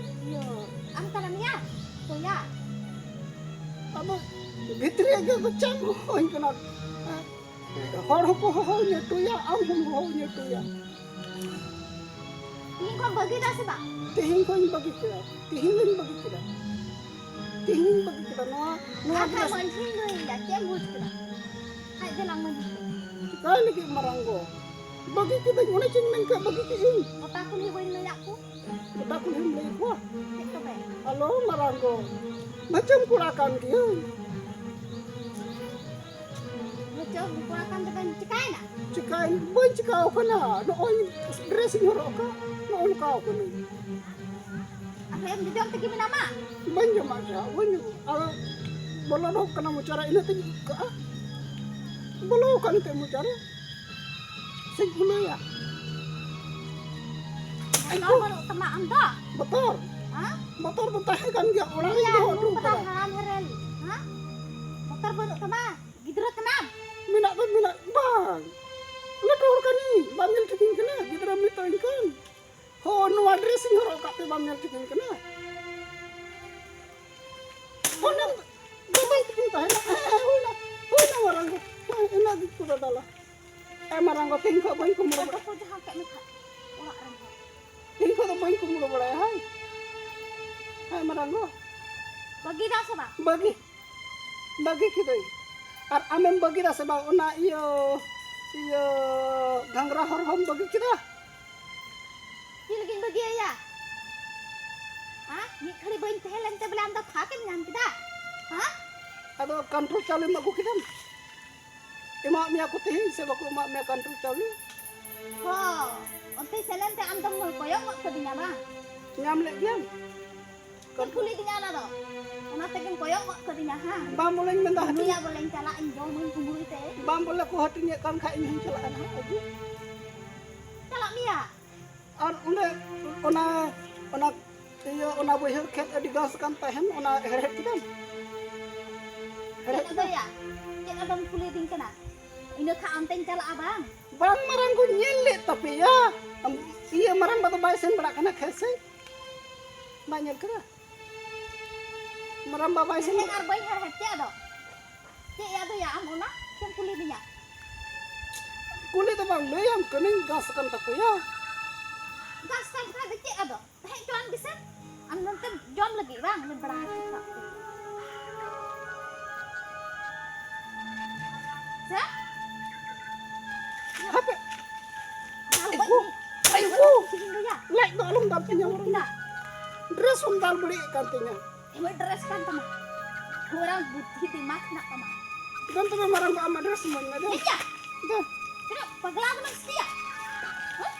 ᱤᱭᱟᱹ, ᱟᱢ ᱠᱟᱱᱟᱢ ᱭᱟ? ᱴᱚᱭᱟ? ᱟᱫᱚ ᱵᱷᱤᱛᱨᱤ ᱨᱮᱜᱮ ᱫᱚ ᱪᱮᱫ ᱮᱢ ᱦᱚᱦᱚᱧ ᱠᱟᱱᱟ? ᱦᱮᱸ? ᱦᱚᱲ ᱦᱚᱸᱠᱚ ᱦᱚᱦᱚᱧᱟ ᱴᱚᱭᱟ, ᱟᱢ ᱦᱚᱸᱢ ᱦᱚᱦᱚᱧᱟ ᱴᱚᱭᱟ᱾ ᱛᱤᱦᱤᱧ ᱠᱷᱚᱱ ᱵᱟᱹᱜᱤ ᱫᱟ ᱥᱮ ᱵᱟᱝ? ᱛᱤᱦᱤᱧ ᱠᱷᱚᱱ ᱵᱟᱹᱜᱤ ᱠᱮᱫᱟ, ᱛᱤᱦᱤᱧ ᱫᱚᱧ ᱵᱟᱹᱜᱤ ᱠᱮᱫᱟ, ᱛᱤᱦᱤᱧ ᱵᱟᱹᱜᱤ ᱠᱮᱫᱟ᱾ ᱱᱚᱣᱟ, ᱱᱚᱣᱟ ᱟᱪᱪᱷᱟ, ᱡᱤᱱᱤᱥ ᱢᱟᱹᱡᱷᱤ ᱞᱟᱹᱭ ᱭᱟ, ᱪᱮᱫ ᱮᱢ ᱵᱩᱡᱽ ᱠᱮᱫᱟ? ᱟᱡ ᱫᱮᱞᱟᱝ ᱢᱟᱹᱡᱷᱤ᱾ ᱪᱤᱠᱟᱹᱭ ᱞᱟᱹᱜᱤᱫ ᱢᱟᱨᱟᱝ ᱜᱚ? ᱵᱟᱹᱜᱤ ᱠᱤᱫᱟᱹᱧ, ᱚᱱᱮ ᱪᱮᱧ ᱢᱮᱱ ᱠᱮᱫ, ᱵᱟᱹᱜᱤ ᱠᱮᱫᱟᱹᱧ᱾ ᱜᱚᱴᱟ ᱠᱩᱞᱦᱤ ᱵᱟᱹᱧ ᱞᱟᱹᱭᱟᱫ ᱠᱚ? ᱜᱚᱴᱟ ᱠᱩᱞᱦᱤᱢ ᱞᱟᱹᱭ ᱠᱚᱣᱟ? ᱪᱮᱫ ᱛᱚᱵᱮ? ᱟᱞᱚ ᱢᱟᱨᱟᱝ ᱜᱚ, ᱵᱷᱟᱹᱪᱟᱹᱢ ᱠᱚᱲᱟ ᱠᱟᱱ ᱜᱤᱭᱟᱹᱧ᱾ ᱵᱷᱟᱹᱪᱟᱹᱢ ᱠᱚᱲᱟ ᱠᱟᱱ ᱛᱮᱫᱚᱧ ᱪᱤᱠᱟᱹᱭᱮᱱᱟ? ᱪᱤᱠᱟᱹᱭ, ᱵᱟᱹᱧ ᱪᱤᱠᱟᱹᱣ ᱠᱟᱱᱟ, ᱱᱚᱜᱼᱚᱭ ᱰᱨᱮᱥ ᱤᱧ ᱦᱚᱨᱚᱜ ᱟᱠᱟᱫ, ᱱᱚᱜᱼᱚ ᱱᱚᱝᱠᱟ ᱠᱟᱹᱱᱟᱹᱧ᱾ ᱟᱯᱮ ᱡᱚᱡᱚᱢ ᱛᱮᱜᱮ ᱢᱮᱱᱟᱢᱟ? ᱵᱟᱹᱧ ᱡᱚᱢᱟ ᱡᱟᱦᱟᱸ, ᱵᱟᱹᱧ ᱡᱚᱢᱟ᱾ ᱟᱫᱚ ᱵᱚᱞᱚ ᱰᱷᱚᱠ ᱠᱟᱱᱟ ᱢᱚᱪᱟᱨᱮ, ᱤᱱᱟᱹ ᱛᱮᱧ ᱤᱠᱟᱹᱜᱼᱟ᱾ ᱵᱚᱞᱚ ᱟᱠᱟᱱ ᱛᱮ ᱢᱚᱪᱟᱨᱮ᱾ ᱥᱮᱧ ᱵᱩᱞᱟᱹᱭᱟ᱾ ᱵᱚᱛᱚᱨ ᱵᱟᱹᱱᱩᱜ ᱛᱟᱢᱟ ᱟᱢ ᱫᱚ? ᱵᱚᱛᱚᱨ? ᱦᱮᱸ? ᱵᱚᱛᱚᱨ ᱫᱚ ᱛᱟᱦᱮᱸ ᱠᱟᱱ ᱜᱮᱭᱟ, ᱚᱲᱟᱜ ᱨᱤᱧ ᱤᱭᱟ, ᱫᱚᱦᱚ ᱦᱚᱴᱚ ᱱᱩᱠᱩ ᱫᱚ ᱠᱟᱫᱟ᱾ ᱦᱟᱲᱟᱢ ᱦᱮᱨᱮᱞ, ᱦᱮᱸ? ᱵᱚᱛᱚᱨ ᱵᱟᱹᱱᱩᱜ ᱛᱟᱢᱟ? ᱜᱤᱫᱽᱨᱟᱹ ᱠᱟᱱᱟᱢ? ᱢᱮᱱᱟᱜ ᱫᱚ ᱢᱮᱱᱟᱜ, ᱵᱟᱝ᱾ ᱞᱟᱹᱴᱩ ᱦᱚᱲ ᱠᱟᱹᱱᱟᱹᱧ, ᱵᱟᱢ ᱧᱮᱞ ᱴᱷᱤᱠᱤᱧ ᱠᱟᱱᱟ, ᱜᱤᱫᱽᱨᱟᱹ ᱢᱤᱫ ᱛᱟᱹᱧ ᱠᱟᱱ᱾ ᱦᱳ, ᱱᱚᱣᱟ dress ᱤᱧ ᱦᱚᱨᱚᱜ ᱠᱟᱜ ᱛᱮ ᱵᱟᱢ ᱧᱮᱞ ᱴᱷᱤᱠᱤᱧ ᱠᱟᱱᱟ? ᱚᱱᱟ ᱫᱚ ᱵᱟᱝ ᱛᱟᱦᱮᱱᱟ᱾ ᱦᱮᱸ, ᱦᱮᱸ, ᱦᱩᱭᱱᱟ, ᱦᱩᱭᱱᱟ ᱢᱟᱨᱟᱝ ᱜᱚ᱾ ᱦᱮᱸ, ᱤᱱᱟᱹ ᱜᱮ ᱠᱚ ᱫᱟᱫᱟᱞᱟ᱾ ᱮ ᱢᱟᱨᱟᱝ ᱜᱚ, ᱛᱮᱦᱮᱧ ᱠᱷᱚᱱ ᱵᱟᱹᱧ ᱠᱩᱢᱵᱽᱲᱩ ᱵᱟᱲᱟ-, ᱠᱚ ᱡᱟᱦᱟᱸ ᱠᱮᱫ ᱢᱮ ᱠᱷᱟᱡ ᱚᱲᱟᱜ ᱨᱮᱱ ᱦᱚᱲ᱾ ᱛᱮᱦᱮᱧ ᱠᱷᱚᱱ ᱫᱚ ᱵᱟᱹᱧ ᱠᱩᱢᱵᱽᱲᱩ ᱵᱟᱲᱟᱭᱟ, ᱦᱳᱭ᱾ ᱦᱮᱸ, ᱢᱟᱨᱟᱝ ᱜᱚ᱾ ᱵᱟᱹᱜᱤ ᱫᱟ ᱥᱮ ᱵᱟᱝ? ᱵᱟᱹᱜᱤ, ᱵᱟᱹᱜᱤ ᱠᱤᱫᱟᱹᱧ᱾ ᱟᱨ ᱟᱢᱮᱢ ᱵᱟᱹᱜᱤ ᱫᱟ ᱥᱮ ᱵᱟᱝ ᱚᱱᱟ ᱤᱭᱟᱹ, ᱤᱭᱟᱹ ᱜᱷᱟᱝᱨᱟ ᱦᱚᱨ ᱦᱚᱸᱢ ᱵᱟᱹᱜᱤ ᱠᱮᱫᱟ? ᱪᱮᱫ ᱞᱟᱹᱜᱤᱫ ᱤᱧ ᱵᱟᱹᱜᱤᱭᱟᱭᱟ? ᱦᱮᱸ? ᱢᱤᱫ ᱜᱷᱟᱹᱲᱤ ᱵᱟᱹᱧ ᱛᱟᱦᱮᱸ ᱞᱮᱱ ᱛᱮ ᱵᱚᱞᱮ ᱟᱢ ᱫᱚ ᱯᱷᱟᱸᱠ ᱮᱢ ᱧᱟᱢ ᱠᱮᱫᱟ? ᱦᱮᱸ? ᱟᱫᱚ control ᱪᱟᱣᱞᱮᱢ ᱟᱹᱜᱩ ᱠᱮᱫᱟᱢ? ᱮᱢᱟᱜ ᱢᱮᱭᱟ ᱠᱚ ᱛᱮᱦᱮᱧ ᱥᱮ ᱵᱟᱠᱚ ᱮᱢᱟᱜ ᱢᱮᱭᱟ control ᱪᱟᱣᱞᱮ? ᱦᱚᱸ, ᱚᱱᱛᱮ ᱥᱮᱱ ᱞᱮᱱ ᱛᱮ ᱟᱢ ᱫᱚᱢ ᱠᱚᱭᱚᱜ ᱜᱚᱫ ᱠᱟᱹᱫᱤᱧᱟ ᱵᱟᱝ? ᱧᱟᱢ ᱞᱮᱫ ᱜᱮᱭᱟᱢ? ᱪᱮᱫ ᱠᱩᱞᱤ ᱫᱤᱧᱟ ᱚᱱᱟ ᱫᱚ? ᱚᱱᱟ ᱛᱮᱜᱮᱢ ᱠᱚᱭᱚᱜ ᱜᱚᱫ ᱠᱟᱹᱫᱤᱧᱟ, ᱦᱮᱸ? ᱵᱟᱝ ᱵᱚᱞᱮᱧ ᱢᱮᱱᱫᱟ, ᱦᱟᱹᱴᱤᱧ᱾ ᱱᱩᱭᱟᱜ ᱵᱚᱞᱮᱧ ᱪᱟᱞᱟᱜ ᱤᱧ ᱡᱚᱢᱟᱹᱧ ᱠᱩᱢᱵᱽᱲᱩᱭ ᱛᱮ᱾ ᱵᱟᱝ ᱵᱚᱞᱮ ᱠᱚ ᱦᱟᱹᱴᱤᱧᱮᱫ ᱠᱟᱱ ᱠᱷᱟᱡ ᱤᱧ ᱦᱚᱸᱧ ᱪᱟᱞᱟᱜᱼᱟ ᱱᱟᱦᱟᱜ ᱟᱹᱜᱩ᱾ ᱪᱟᱞᱟᱜ ᱢᱮᱭᱟ? ᱟᱨ ᱚᱸᱰᱮ ᱚᱱᱟ, ᱚᱱᱟ ᱤᱭᱟᱹ, ᱚᱱᱟ ᱵᱟᱹᱭᱦᱟᱹᱲ ᱠᱷᱮᱛ ᱟᱹᱰᱤ ᱜᱷᱟᱥ ᱠᱟᱱ ᱛᱟᱦᱮᱱ, ᱚᱱᱟ ᱦᱮᱲᱦᱮᱫ ᱠᱮᱫᱟᱢ? ᱪᱮᱫ ᱦᱮᱲᱦᱮᱫ ᱠᱮᱫᱟᱢ? ᱟᱫᱚᱭᱟ? ᱪᱮᱫ ᱟᱫᱚᱢ ᱠᱩᱞᱤᱫᱤᱧ ᱠᱟᱱᱟ? ᱤᱱᱟᱹ ᱠᱷᱟᱱ ᱚᱱᱛᱮᱧ ᱪᱟᱞᱟᱜᱼᱟ ᱵᱟᱝ? ᱵᱟᱝ, ᱢᱟᱨᱟᱝ ᱜᱚᱧ ᱧᱮᱞ ᱞᱮᱫ ᱛᱟᱯᱮᱭᱟ᱾ ᱟᱢ, ᱤᱭᱟᱹ, ᱢᱟᱨᱟᱝ ᱵᱟ ᱫᱚ ᱵᱟᱭ ᱥᱮᱱ ᱵᱟᱲᱟᱜ ᱠᱟᱱᱟ ᱠᱷᱮᱛ ᱥᱮᱫ? ᱵᱟᱭ ᱧᱮᱞ ᱠᱟᱫᱟ? ᱢᱟᱨᱟᱝ ᱵᱟ ᱵᱟᱭ ᱥᱮᱱ ᱦᱮᱲᱦᱮᱫ ᱵᱟᱲᱟᱜ ᱟᱨ ᱵᱟᱹᱧ ᱦᱮᱲᱦᱮᱫ, ᱪᱮᱫ ᱟᱫᱚ? ᱪᱮᱫ ᱟᱫᱚᱭᱟ ᱟᱢ ᱚᱱᱟ? ᱪᱮᱫ ᱮᱢ ᱠᱩᱞᱤ ᱫᱤᱧᱟ? ᱠᱩᱞᱤ ᱫᱚ ᱵᱟᱝ, ᱞᱟᱹᱭᱟᱢ ᱠᱟᱹᱱᱟᱹᱧ, ᱜᱷᱟᱥ ᱟᱠᱟᱱ ᱛᱟᱯᱮᱭᱟ᱾ ᱜᱷᱟᱥ ᱠᱟᱱ ᱠᱷᱟᱡ ᱫᱚ ᱪᱮᱫ ᱟᱫᱚ? ᱛᱟᱦᱮᱸ ᱦᱚᱪᱚᱣᱟᱱ ᱜᱮᱥᱮ᱾ ᱟᱢ ᱱᱚᱱᱛᱮ ᱡᱚᱢ ᱞᱟᱹᱜᱤᱫ ᱵᱟᱝ? ᱞᱮ ᱵᱟᱲᱟ ᱦᱚᱪᱚ ᱠᱟᱜ ᱯᱮ᱾ ᱥᱮ? ᱦᱟᱯᱮ᱾ ᱫᱟᱞ ᱜᱚᱡ ᱮᱜᱳ, ᱢᱮ᱾ ᱮᱜᱳ᱾ ᱪᱮᱫ ᱤᱧ ᱞᱟᱹᱭᱟ? ᱞᱟᱡ ᱫᱚ ᱟᱞᱚᱢ ᱫᱟᱞ ᱛᱤᱧᱟ, ᱪᱮᱫ ᱮᱢ ᱢᱟᱨᱟᱝ᱾ ᱫᱟᱞ? Dress ᱮᱢ ᱫᱟᱞ ᱵᱟᱹᱲᱤᱡ ᱟᱠᱟᱱ ᱛᱤᱧᱟ᱾ ᱦᱳᱭ, dress ᱠᱟᱱ ᱛᱟᱢᱟ᱾ ᱦᱳᱭ, ᱟᱢ ᱵᱩᱫᱽᱫᱷᱤ ᱫᱤᱢᱟᱜᱽ ᱦᱮᱱᱟᱜ ᱛᱟᱢᱟ᱾ ᱫᱮᱱ ᱛᱚᱵᱮ ᱢᱟᱨᱟᱝ ᱵᱟ, ᱟᱢᱟᱜ dress ᱮᱢᱟᱹᱧ ᱢᱮ, ᱫᱮᱱ᱾ ᱴᱷᱤᱠ ᱜᱮᱭᱟ᱾ ᱫᱮᱱ᱾ ᱛᱤᱱᱟᱹᱜ ᱯᱟᱜᱽᱞᱟ ᱠᱟᱱᱟᱢ ᱥᱮ ᱪᱮᱫ? ᱦᱮᱸ?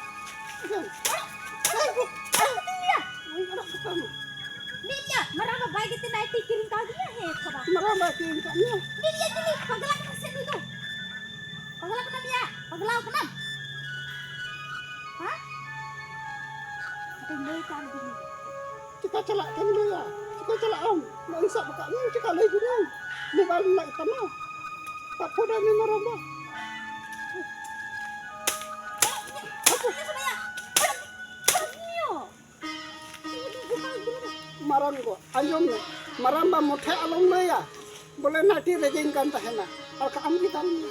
ᱫᱮᱱ᱾ ᱟᱲᱟᱜ, ᱟᱲᱟᱜ, ᱟᱲᱟᱜ ᱠᱟᱹᱛᱤᱧ ᱜᱮᱭᱟ᱾ ᱵᱟᱹᱧ ᱟᱲᱟᱜ ᱠᱟᱛᱟᱢᱟ᱾ ᱱᱤᱭᱟᱹ ᱢᱟᱨᱟᱝ ᱵᱟ ᱵᱟᱭ ᱜᱮᱛᱮ ᱱᱟᱭᱴᱤ ᱠᱤᱨᱤᱧ ᱠᱟᱣᱫᱤᱧᱟ᱾ ᱦᱮᱸ ᱛᱷᱚᱲᱟ ᱢᱟᱨᱟᱝ ᱵᱟ ᱠᱤᱨᱤᱧ ᱠᱟᱜ ᱢᱮᱭᱟ᱾ ᱱᱤᱭᱟᱹ ᱪᱤᱞᱤ ᱯᱟᱜᱽᱞᱟ ᱠᱟᱱᱟ ᱥᱮ ᱱᱩᱭ ᱫᱚ? ᱯᱟᱜᱽᱞᱟ ᱠᱟᱱᱟᱢ ᱭᱟ? ᱯᱟᱜᱽᱞᱟᱣ ᱠᱟᱱᱟᱢ? ᱦᱮᱸ? ᱟᱫᱚᱧ ᱞᱟᱹᱭ ᱠᱟᱱ ᱜᱮ᱾ ᱪᱤᱠᱟ ᱪᱟᱞᱟᱜ ᱛᱮᱢ ᱞᱟᱹᱭᱟ? ᱪᱤᱠᱟ ᱪᱟᱞᱟᱜ ᱟᱢ? ᱱᱚᱜᱼᱚᱭ ᱥᱟᱵ ᱟᱠᱟᱫ ᱢᱮᱭᱟ, ᱪᱤᱠᱟ ᱞᱟᱹᱭ ᱡᱩᱫᱤ ᱟᱢ? ᱢᱳᱵᱟᱭᱤᱞ ᱢᱮᱱᱟᱜ ᱜᱮᱛᱟᱢᱟ᱾ ᱛᱟᱨᱯᱚᱨᱮ ᱩᱱᱤ ᱢᱟᱨᱟᱝ ᱵᱟ᱾ ᱢᱟᱨᱟᱝ ᱜᱚ, ᱟᱸᱡᱚᱢ ᱢᱮ, ᱢᱟᱨᱟᱝ ᱵᱟ ᱢᱚᱴᱷᱮ ᱟᱞᱚᱢ ᱞᱟᱹᱭᱟ ᱵᱚᱞᱮ ᱱᱟᱴᱤ ᱨᱮᱜᱮᱧ ᱠᱟᱱ ᱛᱟᱦᱮᱱᱟ᱾ ᱟᱨ ᱟᱢ ᱜᱮ ᱫᱟᱞ ᱢᱮᱭᱟ᱾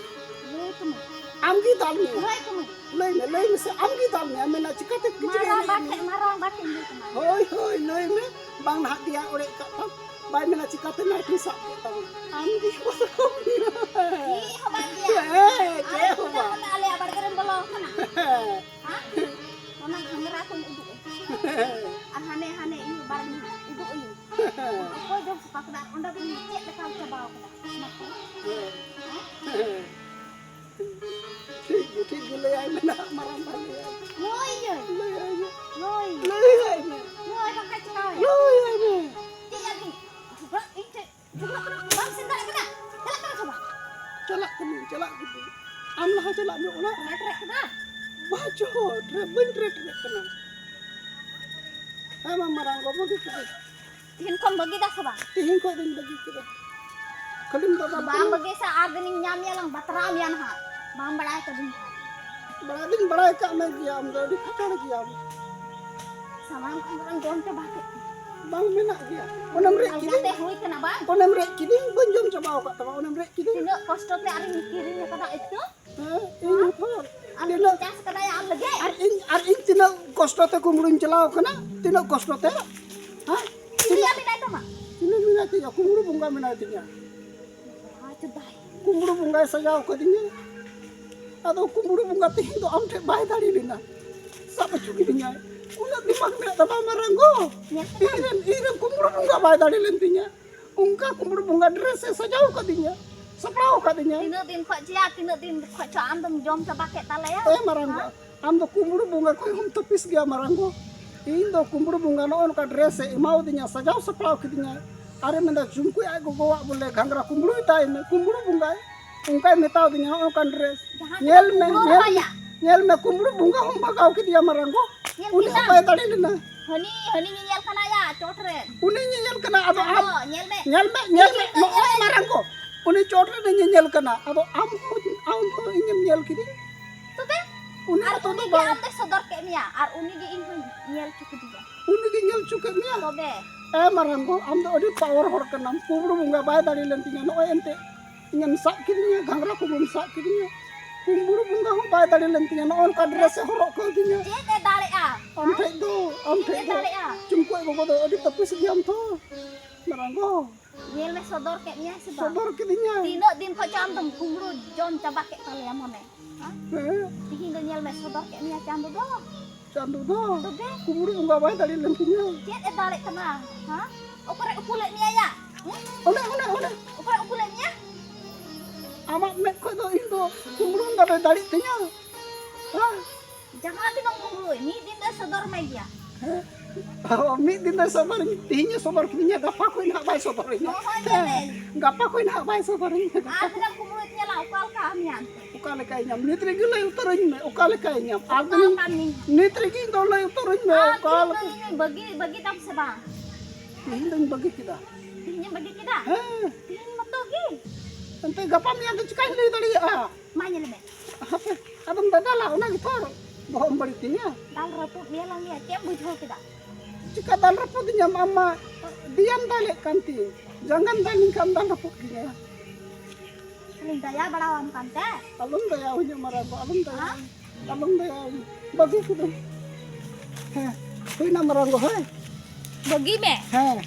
ᱞᱟᱹᱭ ᱠᱟᱹᱢᱟᱹᱧ᱾ ᱟᱢ ᱜᱮ ᱫᱟᱞ ᱢᱮᱭᱟ᱾ ᱞᱟᱹᱭ ᱠᱟᱹᱢᱟᱹᱧ᱾ ᱞᱟᱹᱭ ᱢᱮ, ᱞᱟᱹᱭ ᱢᱮᱥᱮ, ᱟᱢ ᱜᱮ ᱫᱟᱞ ᱢᱮᱭᱟ᱾ ᱢᱮᱱᱟ ᱪᱤᱠᱟᱹᱛᱮ ᱠᱤᱪᱨᱤᱡ ᱢᱟᱨᱟᱝ ᱵᱟ ᱮᱱᱮᱡ ᱴᱷᱮᱡ, ᱮᱱᱮᱡ? ᱢᱟᱨᱟᱝ ᱵᱟ ᱴᱷᱮᱡ ᱞᱟᱹᱭ ᱠᱟᱹᱢᱟᱹᱧ᱾ ᱦᱳᱭ, ᱦᱳᱭ, ᱞᱟᱹᱭ ᱢᱮ᱾ ᱵᱟᱝ ᱱᱟᱦᱟᱜ ᱫᱮᱭᱟ ᱚᱲᱮᱡ ᱠᱟᱜ ᱛᱟᱢ᱾ ᱵᱟᱭ ᱢᱮᱱᱟ ᱪᱤᱠᱟᱹᱛᱮ ᱱᱟᱴᱤ ᱥᱟᱵ ᱠᱮᱫ ᱛᱟᱢᱟ᱾ ᱟᱢ ᱜᱮ ᱵᱚᱛᱚᱨ ᱢᱮᱭᱟ᱾ ᱪᱮᱫ ᱦᱚᱸ ᱵᱟᱝ ᱜᱮᱭᱟ᱾ ᱦᱮᱸ, ᱪᱮᱫ ᱟᱨ ᱦᱚᱸ ᱪᱮᱫᱟᱜ ᱵᱟᱝ᱾ ᱠᱟᱛᱮ ᱟᱞᱮᱭᱟᱜ ᱵᱟᱲᱜᱮ ᱨᱮᱢ ᱵᱚᱞᱚ ᱟᱠᱟᱱᱟ? ᱦᱮᱸ? ᱚᱱᱟ ᱜᱷᱟᱸᱜᱽᱨᱟ ᱠᱚᱧ ᱩᱫᱩᱜ ᱟᱹᱧ᱾ ᱟᱨ ᱦᱟᱱᱮ, ᱦᱟᱱᱮ ᱤᱭᱟᱹ ᱵᱟᱲᱜᱮ ᱩᱫᱩᱜ ᱟᱹᱧ᱾ ᱚᱠᱚᱭ ᱫᱚ ᱯᱟᱠᱲᱟ ᱚᱸᱰᱮ ᱫᱚ ᱪᱮᱫ ᱞᱮᱠᱟᱢ ᱪᱟᱵᱟᱣ ᱠᱟᱫᱟ? ᱚᱱᱟ ᱠᱚ? ᱦᱮᱸ᱾ ᱦᱮᱸ᱾ ᱴᱷᱤᱠ ᱜᱮ, ᱴᱷᱤᱠ ᱜᱮ ᱞᱟᱹᱭᱟᱭ ᱢᱮ ᱱᱟᱦᱟᱜ, ᱢᱟᱨᱟᱝ ᱵᱟ ᱞᱟᱹᱭᱟᱭ ᱢᱮ᱾ ᱞᱟᱹᱭᱟᱹᱧ᱾ ᱞᱟᱹᱭᱟᱭ ᱢᱮ᱾ ᱞᱟᱹᱭ᱾ ᱞᱟᱹᱭᱟᱭ ᱢᱮ᱾ ᱞᱟᱹᱭ ᱵᱟᱠᱷᱟᱡ ᱪᱤᱠᱟᱹᱭᱟ? ᱞᱟᱹᱭᱟᱭ ᱢᱮ᱾ ᱪᱮᱫ ᱞᱟᱹᱜᱤᱫ? ᱡᱷᱚᱜᱽᱲᱟᱜ ᱤᱧ ᱴᱷᱮᱡ ᱡᱷᱚᱜᱽᱲᱟᱜ ᱠᱟᱱᱟ? ᱵᱟᱢ ᱥᱮᱱ ᱫᱟᱲᱮᱭᱟᱜ ᱠᱟᱱᱟ? ᱪᱟᱞᱟᱜ ᱠᱟᱱᱟ ᱥᱮ ᱵᱟᱝ? ᱪᱟᱞᱟᱜ ᱠᱟᱹᱱᱟᱹᱧ, ᱪᱟᱞᱟᱜ ᱠᱟᱹᱱᱟᱹᱧ᱾ ᱟᱢ ᱞᱟᱦᱟ ᱪᱟᱞᱟᱜ ᱢᱮ ᱚᱲᱟᱜ᱾ ᱨᱮᱴ ᱨᱮᱴ ᱠᱮᱫᱟ? ᱵᱟᱪᱚ, ᱨᱮ-, ᱵᱟᱹᱧ ᱨᱮᱴ ᱨᱮᱴ ᱠᱟᱱᱟ᱾ ᱦᱮᱸ ᱢᱟ, ᱢᱟᱨᱟᱝ ᱜᱚ, ᱵᱟᱹᱜᱤ ᱠᱮᱫᱟᱹᱧ᱾ ᱛᱤᱦᱤᱧ ᱠᱷᱚᱱ ᱵᱟᱹᱜᱤ ᱫᱟ ᱥᱮ ᱵᱟᱝ? ᱛᱤᱦᱤᱧ ᱠᱷᱚᱱ ᱫᱚᱧ ᱵᱟᱹᱜᱤ ᱠᱮᱫᱟ᱾ ᱠᱷᱟᱹᱞᱤᱢ ᱫᱟᱫᱟ ᱵᱟᱢ ᱛᱤᱱᱟᱹᱜ ᱵᱟᱹᱜᱤ ᱥᱮ ᱟᱨ ᱫᱤᱱᱤᱧ ᱧᱟᱢ ᱢᱮᱭᱟ ᱞᱟᱝ ᱵᱟᱛᱨᱟᱣ ᱢᱮᱭᱟ ᱱᱟᱦᱟᱜ᱾ ᱵᱟᱢ ᱵᱟᱲᱟᱭ ᱠᱟᱫᱤᱧ ᱠᱷᱟᱱ᱾ ᱵᱟᱲᱟᱭ ᱫᱚᱧ ᱵᱟᱲᱟᱭ ᱠᱟᱜ ᱢᱮ ᱜᱮᱭᱟ, ᱟᱢ ᱫᱚ ᱟᱹᱰᱤ ᱠᱷᱟᱪᱟᱲ ᱜᱮᱭᱟᱢ᱾ ᱥᱟᱢᱟᱝ ᱠᱷᱚᱱ ᱫᱚᱢ ᱡᱚᱢ ᱪᱟᱵᱟ ᱠᱮᱫ ᱛᱤᱧᱟ᱾ ᱵᱟᱝ ᱢᱮᱱᱟᱜ ᱜᱮᱭᱟ᱾ ᱚᱱᱮᱢ ᱨᱮᱡ ᱟᱨ ᱠᱤᱫᱤᱧ᱾ ᱡᱟᱛᱮ ᱦᱩᱭ ᱠᱟᱱᱟ ᱵᱟᱝ? ᱚᱱᱮᱢ ᱨᱮᱡ ᱠᱤᱫᱤᱧ, ᱵᱟᱹᱧ ᱡᱚᱢ ᱪᱟᱵᱟᱣ ᱟᱠᱟᱫ ᱛᱟᱢᱟ, ᱚᱱᱮᱢ ᱨᱮᱡ ᱠᱤᱫᱤᱧ᱾ ᱛᱤᱱᱟᱹᱜ ᱠᱚᱥᱴᱚ ᱛᱮ ᱟᱨᱤᱧ ᱠᱤᱨᱤᱧ ᱟᱠᱟᱫᱟ ᱤᱛᱟᱹ᱾ ᱦᱮᱸ, ᱤᱧ ᱦᱚᱸ᱾ ᱟᱢ ᱛᱤᱱᱟᱹᱜ ᱪᱟᱥ ᱠᱟᱫᱟᱭᱟ ᱟᱢ ᱞᱟᱹᱜᱤᱫ? ᱟᱨ ᱤᱧ, ᱟᱨ ᱤᱧ ᱛᱤᱱᱟᱹᱜ ᱠᱚᱥᱴᱚ ᱛᱮ ᱠᱩᱢᱵᱽᱲᱩᱧ ᱪᱟᱞᱟᱣ ᱠᱟᱱᱟ, ᱛᱤᱱᱟᱹᱜ ᱠᱚᱥᱴᱚ ᱛᱮ, ᱦᱮᱸ? ᱪᱤᱞᱤ ᱢᱮᱱᱟᱭ ᱛᱟᱢᱟ? ᱪᱤᱞᱤ ᱢᱮᱱᱟᱭ ᱛᱤᱧᱟ? ᱠᱩᱢᱵᱽᱲᱩ ᱵᱚᱸᱜᱟ ᱢᱮᱱᱟᱭ ᱛᱤᱧᱟ᱾ ᱟᱪᱪᱷᱟ, ᱵᱟᱭ᱾ ᱠᱩᱢᱵᱽᱲᱩ ᱵᱚᱸᱜᱟᱭ ᱥᱟᱡᱟᱣ ᱠᱟᱫᱤᱧᱟ᱾ ᱟᱫᱚ ᱠᱩᱢᱵᱽᱲᱩ ᱵᱚᱸᱜᱟ ᱛᱮᱦᱮᱧ ᱫᱚ ᱟᱢ ᱴᱷᱮᱱ ᱵᱟᱭ ᱫᱟᱲᱮ ᱞᱮᱱᱟ, ᱥᱟᱵ ᱦᱚᱪᱚ ᱠᱤᱫᱤᱧᱟᱭ᱾ ᱩᱱᱟᱹᱜ ᱫᱤᱢᱟᱜᱽ ᱢᱮᱱᱟᱜ ᱛᱟᱢᱟ ᱢᱟᱨᱟᱝ ᱜᱚ? ᱧᱮᱞ ᱠᱮᱫᱟᱢ? ᱤᱧ ᱨᱮᱱ, ᱤᱧ ᱨᱮᱱ ᱠᱩᱢᱵᱽᱲᱩ ᱵᱚᱸᱜᱟ ᱵᱟᱭ ᱫᱟᱲᱮ ᱞᱮᱱ ᱛᱤᱧᱟ᱾ ᱚᱱᱠᱟ ᱠᱩᱢᱵᱽᱲᱩ ᱵᱚᱸᱜᱟ ᱰᱨᱮᱥ ᱮ ᱥᱟᱡᱟᱣ ᱠᱟᱫᱤᱧᱟ, ᱥᱟᱯᱲᱟᱣ ᱠᱟᱫᱤᱧᱟ᱾ ᱛᱤᱱᱟᱹᱜ ᱫᱤᱱ ᱠᱷᱚᱡ ᱪᱮᱭᱟ, ᱛᱤᱱᱟᱹᱜ ᱫᱤᱱ ᱠᱷᱚᱡ ᱪᱚ ᱟᱢ ᱫᱚᱢ ᱡᱚᱢ ᱪᱟᱵᱟ ᱠᱮᱫ ᱛᱟᱞᱮᱭᱟ? ᱮ ᱢᱟᱨᱟᱝ ᱜᱚ, ᱦᱮᱸ? ᱟᱢ ᱫᱚ ᱠᱩᱢᱵᱽᱲᱩ ᱵᱚᱸᱜᱟ ᱠᱷᱚᱡ ᱦᱚᱸᱢ ᱛᱟᱹᱯᱤᱥ ᱜᱮᱭᱟ ᱢᱟᱨᱟᱝ ᱜᱚ᱾ ᱤᱧ ᱫᱚ ᱠᱩᱢᱵᱽᱲᱩ ᱵᱚᱸᱜᱟ ᱱᱚᱜᱼᱚ ᱱᱚᱝᱠᱟ ᱰᱨᱮᱥ ᱮ ᱮᱢᱟᱣᱟᱫᱤᱧᱟ, ᱥᱟᱡᱟᱣ ᱥᱟᱯᱲᱟᱣ ᱠᱤᱫᱤᱧᱟ᱾ ᱟᱨᱮ ᱢᱮᱱᱫᱟ, "ᱪᱩᱢᱠᱩᱡ ᱟᱡ ᱜᱚᱜᱚᱣᱟᱜ ᱵᱚᱞᱮ ᱜᱷᱟᱸᱜᱽᱨᱟ ᱠᱩᱢᱵᱽᱲᱩᱭ ᱛᱟᱭ ᱢᱮ, ᱠᱩᱢᱵᱽᱲᱩ ᱵᱚᱸᱜᱟᱭ", ᱚᱱᱠᱟᱭ ᱢᱮᱛᱟᱣᱫᱤᱧᱟ, ᱱᱚᱜᱼᱚ ᱱᱚᱝᱠᱟᱱ ᱰᱨᱮᱥ᱾ ᱡᱟᱦᱟᱸ ᱧᱮᱞ ᱛᱤᱱᱟᱹᱜ ᱢᱮ, ᱠᱩᱢᱵᱽᱲᱩ ᱧᱮᱞ ᱢᱮ, ᱨᱚᱦᱚᱭᱟ᱾ ᱧᱮᱞ ᱢᱮ, ᱠᱩᱢᱵᱽᱲᱩ ᱵᱚᱸᱜᱟ ᱦᱚᱸᱢ ᱵᱷᱟᱜᱟᱣ ᱠᱮᱫᱮᱭᱟ ᱢᱟᱨᱟᱝ ᱜᱚ᱾ ᱧᱮᱞ ᱩᱱᱤ ᱦᱚᱸ ᱠᱮᱫᱟᱢ? ᱵᱟᱭ ᱫᱟᱲᱮ ᱞᱮᱱᱟ᱾ ᱦᱟᱹᱱᱤ, ᱦᱟᱹᱱᱤ ᱧᱮᱧᱮᱞ ᱠᱟᱱᱟ ᱭᱟ, ᱪᱚᱴ ᱨᱮ᱾ ᱩᱱᱤ ᱧᱮᱧᱮᱞ ᱠᱟᱱᱟ, ᱟᱫᱚ ᱟᱢ ᱪᱟᱸᱫᱚ, ᱧᱮᱞ ᱢᱮ᱾ ᱧᱮᱞ ᱢᱮ, ᱧᱮᱞ ᱢᱮ, ᱱᱚᱜᱼᱚᱭ ᱢᱟᱨᱟᱝ ᱜᱚ᱾ ᱩᱱᱤ ᱪᱚᱴ ᱨᱮ ᱧᱮᱧᱮᱞ ᱠᱟᱱᱟ, ᱟᱫᱚ ᱟᱢ ᱦᱚᱸ, ᱟᱢ ᱦᱚᱸ ᱤᱧᱮᱢ ᱧᱮᱞ ᱠᱤᱫᱤᱧ᱾ ᱛᱚᱵᱮ? ᱩᱱᱤ ᱟᱨ ᱢᱚᱛᱚ ᱩᱱᱤ ᱫᱚ ᱜᱮ ᱵᱟᱝ᱾ ᱟᱢ ᱫᱚᱭ ᱥᱚᱫᱚᱨ ᱠᱮᱫ ᱢᱮᱭᱟ, ᱟᱨ ᱩᱱᱤ ᱜᱮ ᱤᱧ ᱦᱚᱸ ᱧᱮᱞ ᱦᱚᱪᱚ ᱠᱤᱫᱤᱧᱟ᱾ ᱩᱱᱤ ᱜᱮ ᱧᱮᱞ ᱦᱚᱪᱚ ᱠᱮᱫ ᱢᱮᱭᱟ? ᱛᱚᱵᱮ? ᱮ ᱢᱟᱨᱟᱝ ᱜᱚ, ᱟᱢ ᱫᱚ ᱟᱹᱰᱤ ᱯᱟᱣᱟᱨ ᱦᱚᱲ ᱠᱟᱱᱟᱢ᱾ ᱠᱩᱢᱵᱽᱲᱩ ᱵᱚᱸᱜᱟ ᱵᱟᱭ ᱫᱟᱲᱮ ᱞᱮᱱ ᱛᱤᱧᱟ, ᱱᱚᱜᱼᱚᱭ ᱮᱱᱛᱮ ᱤᱧᱮᱢ ᱥᱟᱵ ᱠᱤᱫᱤᱧᱟ, ᱜᱷᱟᱸᱜᱽᱨᱟ ᱠᱩᱢᱵᱽᱲᱩᱢ ᱥᱟᱵ ᱠᱤᱫᱤᱧᱟ᱾ ᱠᱩᱢᱵᱽᱲᱩ ᱵᱚᱸᱜᱟ ᱦᱚᱸ ᱵᱟᱭ ᱫᱟᱲᱮ ᱞᱮᱱ ᱛᱤᱧᱟ, ᱱᱚᱜᱼᱚ ᱱᱚᱝᱠᱟ ᱰᱨᱮᱥ ᱮ ᱦᱚᱨᱚᱜ ᱠᱟᱣᱫᱤᱧᱟ᱾ ᱪᱮᱫ ᱮ ᱫᱟᱲᱮᱜᱼᱟ? ᱟᱢ ᱴᱷᱮᱡ ᱫᱚ, ᱟᱢ ᱪᱮᱫ ᱴᱷᱮᱡ ᱮ ᱫᱚ᱾ ᱫᱟᱲᱮᱜᱼᱟ? ᱪᱩᱢᱠᱩᱡ ᱜᱚᱜᱚ ᱫᱚ ᱟᱹᱰᱤ ᱛᱟᱹᱯᱤᱥ ᱜᱮᱭᱟᱢ ᱛᱚ, ᱢᱟᱨᱟᱝ ᱜᱚ᱾ ᱧᱮᱞ ᱢᱮ, ᱥᱚᱫᱚᱨ ᱠᱮᱫ ᱢᱮᱭᱟᱭ ᱥᱮ ᱵᱟᱝ? ᱥᱚᱫᱚᱨ ᱠᱤᱫᱤᱧᱟᱭ᱾ ᱛᱤᱱᱟᱹᱜ ᱫᱤᱱ ᱠᱷᱚᱱ ᱪᱚ ᱟᱢ ᱫᱚᱢ ᱠᱩᱢᱵᱽᱲᱩ ᱡᱚᱢ ᱪᱟᱵᱟ ᱠᱮᱫ ᱛᱟᱞᱮᱭᱟ ᱢᱚᱱᱮ, ᱦᱮᱸ? ᱦᱮᱸ᱾ ᱛᱤᱦᱤᱧ ᱫᱚ ᱧᱮᱞ ᱢᱮ, ᱥᱚᱫᱚᱨ ᱠᱮᱫ ᱢᱮᱭᱟ ᱪᱟᱸᱫᱚ ᱫᱚ᱾ ᱪᱟᱸᱫᱚ ᱫᱚ? ᱛᱚᱵᱮ? ᱠᱩᱢᱵᱽᱲᱩ ᱵᱚᱸᱜᱟ ᱵᱟᱭ ᱫᱟᱲᱮ ᱞᱮᱱ ᱛᱤᱧᱟ᱾ ᱪᱮᱫ ᱮ ᱫᱟᱲᱮᱜ ᱠᱟᱱᱟ? ᱦᱮᱸ? ᱚᱠᱟᱨᱮ ᱩᱠᱩ ᱞᱮᱫ ᱢᱮᱭᱟ ᱭᱟ? ᱦᱮᱸ? ᱚᱱᱮ, ᱚᱱᱮ, ᱚᱱᱮ᱾ ᱚᱠᱟᱨᱮ ᱩᱠᱩ ᱞᱮᱫ ᱢᱮᱭᱟ? ᱟᱢᱟᱜ ᱢᱮᱫ ᱠᱷᱚᱡ ᱫᱚ ᱤᱧ ᱫᱚ ᱠᱩᱢᱵᱽᱲᱩ ᱵᱚᱸᱜᱟ ᱫᱚᱭ ᱫᱟᱲᱮᱜ ᱛᱤᱧᱟ? ᱦᱮᱸ? ᱡᱟᱦᱟᱸ ᱛᱤᱱᱟᱹᱜ ᱠᱩᱢᱵᱽᱲᱩᱭ, ᱢᱤᱫ ᱫᱤᱱ ᱫᱚᱭ ᱥᱚᱫᱚᱨ ᱢᱮ ᱜᱮᱭᱟ᱾ ᱦᱮᱸ? ᱚ, ᱢᱤᱫ ᱫᱤᱱ ᱫᱚᱭ ᱥᱚᱫᱚᱨ, ᱛᱤᱦᱤᱧᱮ ᱥᱚᱫᱚᱨ ᱠᱤᱫᱤᱧᱟ, ᱜᱟᱯᱟ ᱠᱷᱚᱡ ᱱᱟᱦᱟᱜ ᱵᱟᱭ ᱥᱚᱫᱚᱨᱤᱧᱟ᱾ ᱦᱳᱭ, ᱦᱮᱸ, ᱦᱳᱭ᱾ ᱜᱟᱯᱟ ᱠᱷᱚᱡ ᱱᱟᱦᱟᱜ ᱵᱟᱭ ᱥᱚᱫᱚᱨᱤᱧᱟ᱾ ᱟᱨ ᱛᱤᱱᱟᱹᱜ ᱠᱩᱢᱵᱽᱲᱩᱭ ᱧᱮᱞᱟ, ᱚᱠᱟ ᱞᱮᱠᱟ ᱟᱢ ᱧᱟᱢ ᱛᱮ? ᱚᱠᱟ ᱞᱮᱠᱟᱭ ᱧᱟᱢ? ᱱᱤᱛ ᱨᱮᱜᱮ ᱞᱟᱹᱭ ᱩᱛᱟᱹᱨᱟᱹᱧ ᱢᱮ, ᱚᱠᱟ ᱞᱮᱠᱟᱭ ᱧᱟᱢ? ᱟᱨ ᱚᱠᱟ ᱫᱤᱱ ᱞᱮᱠᱟᱢ ᱧᱟᱢ? ᱱᱤᱛ ᱨᱮᱜᱮ ᱤᱧ ᱫᱚ ᱞᱟᱹᱭ ᱩᱛᱟᱹᱨᱟᱹᱧ ᱢᱮ, ᱟᱨ ᱚᱠᱟ ᱛᱤᱦᱤᱧ ᱞᱮᱠᱟ? ᱫᱚ ᱤᱧ ᱵᱟᱹᱜᱤ, ᱵᱟᱹᱜᱤ ᱛᱟᱢ ᱥᱮ ᱵᱟᱝ? ᱛᱤᱦᱤᱧ ᱫᱚᱧ ᱵᱟᱹᱜᱤ ᱠᱮᱫᱟ᱾ ᱛᱤᱦᱤᱧᱮᱢ ᱵᱟᱹᱜᱤ ᱠᱮᱫᱟ? ᱦᱮᱸ᱾ ᱛᱤᱦᱤᱧ ᱢᱚᱛᱚ ᱜᱮ? ᱮᱱᱛᱮ ᱜᱟᱯᱟ ᱢᱮᱭᱟᱝ ᱫᱚ ᱪᱤᱠᱟᱹᱧ ᱞᱟᱹᱭ ᱫᱟᱲᱮᱭᱟᱜᱼᱟ? ᱢᱟ ᱧᱮᱞ ᱢᱮ᱾ ᱦᱟᱯᱮ, ᱟᱫᱚᱢ ᱫᱟᱫᱟᱞᱟ, ᱚᱱᱟ ᱜᱮᱛᱚ ᱵᱚᱦᱚᱜ ᱮᱢ ᱵᱟᱹᱲᱤᱡ ᱛᱤᱧᱟ᱾ ᱫᱟᱞ ᱨᱟᱹᱯᱩᱫ ᱢᱮᱭᱟ ᱞᱟᱝ ᱜᱮᱭᱟ, ᱪᱮᱫ ᱮᱢ ᱵᱩᱡᱷᱟᱹᱣ ᱠᱮᱫᱟ? ᱪᱤᱠᱟ ᱫᱟᱞ ᱨᱟᱹᱯᱩᱫ ᱤᱧᱟᱢ? ᱟᱢ ᱢᱟ ᱫᱮᱭᱟᱢ ᱫᱟᱞᱮᱫ ᱠᱟᱱ ᱛᱤᱧ, ᱡᱟᱸᱜᱟᱢ ᱫᱟᱞᱤᱧ ᱠᱷᱟᱱ ᱫᱟᱞ ᱨᱟᱹᱯᱩᱫ ᱠᱤᱧᱟ᱾ ᱠᱷᱟᱹᱞᱤᱧ ᱫᱟᱭᱟ ᱵᱟᱲᱟᱣᱟᱢ ᱠᱟᱱ ᱛᱮ? ᱟᱞᱚᱢ ᱫᱟᱭᱟᱣᱟᱹᱧᱟ ᱢᱟᱨᱟᱝ ᱜᱚ, ᱟᱞᱚᱢ ᱫᱟᱭᱟᱣᱟᱹᱧᱟ᱾ ᱦᱮᱸ? ᱟᱞᱚᱢ ᱫᱟᱭᱟᱣᱟᱹᱧᱟ᱾ ᱵᱟᱹᱜᱤ ᱠᱤᱫᱟᱹᱧ᱾ ᱦᱮᱸ, ᱦᱩᱭᱱᱟ ᱢᱟᱨᱟᱝ ᱜᱚ, ᱦᱮᱸ? ᱵᱟᱹᱜᱤ ᱢᱮ᱾ ᱦᱮᱸ᱾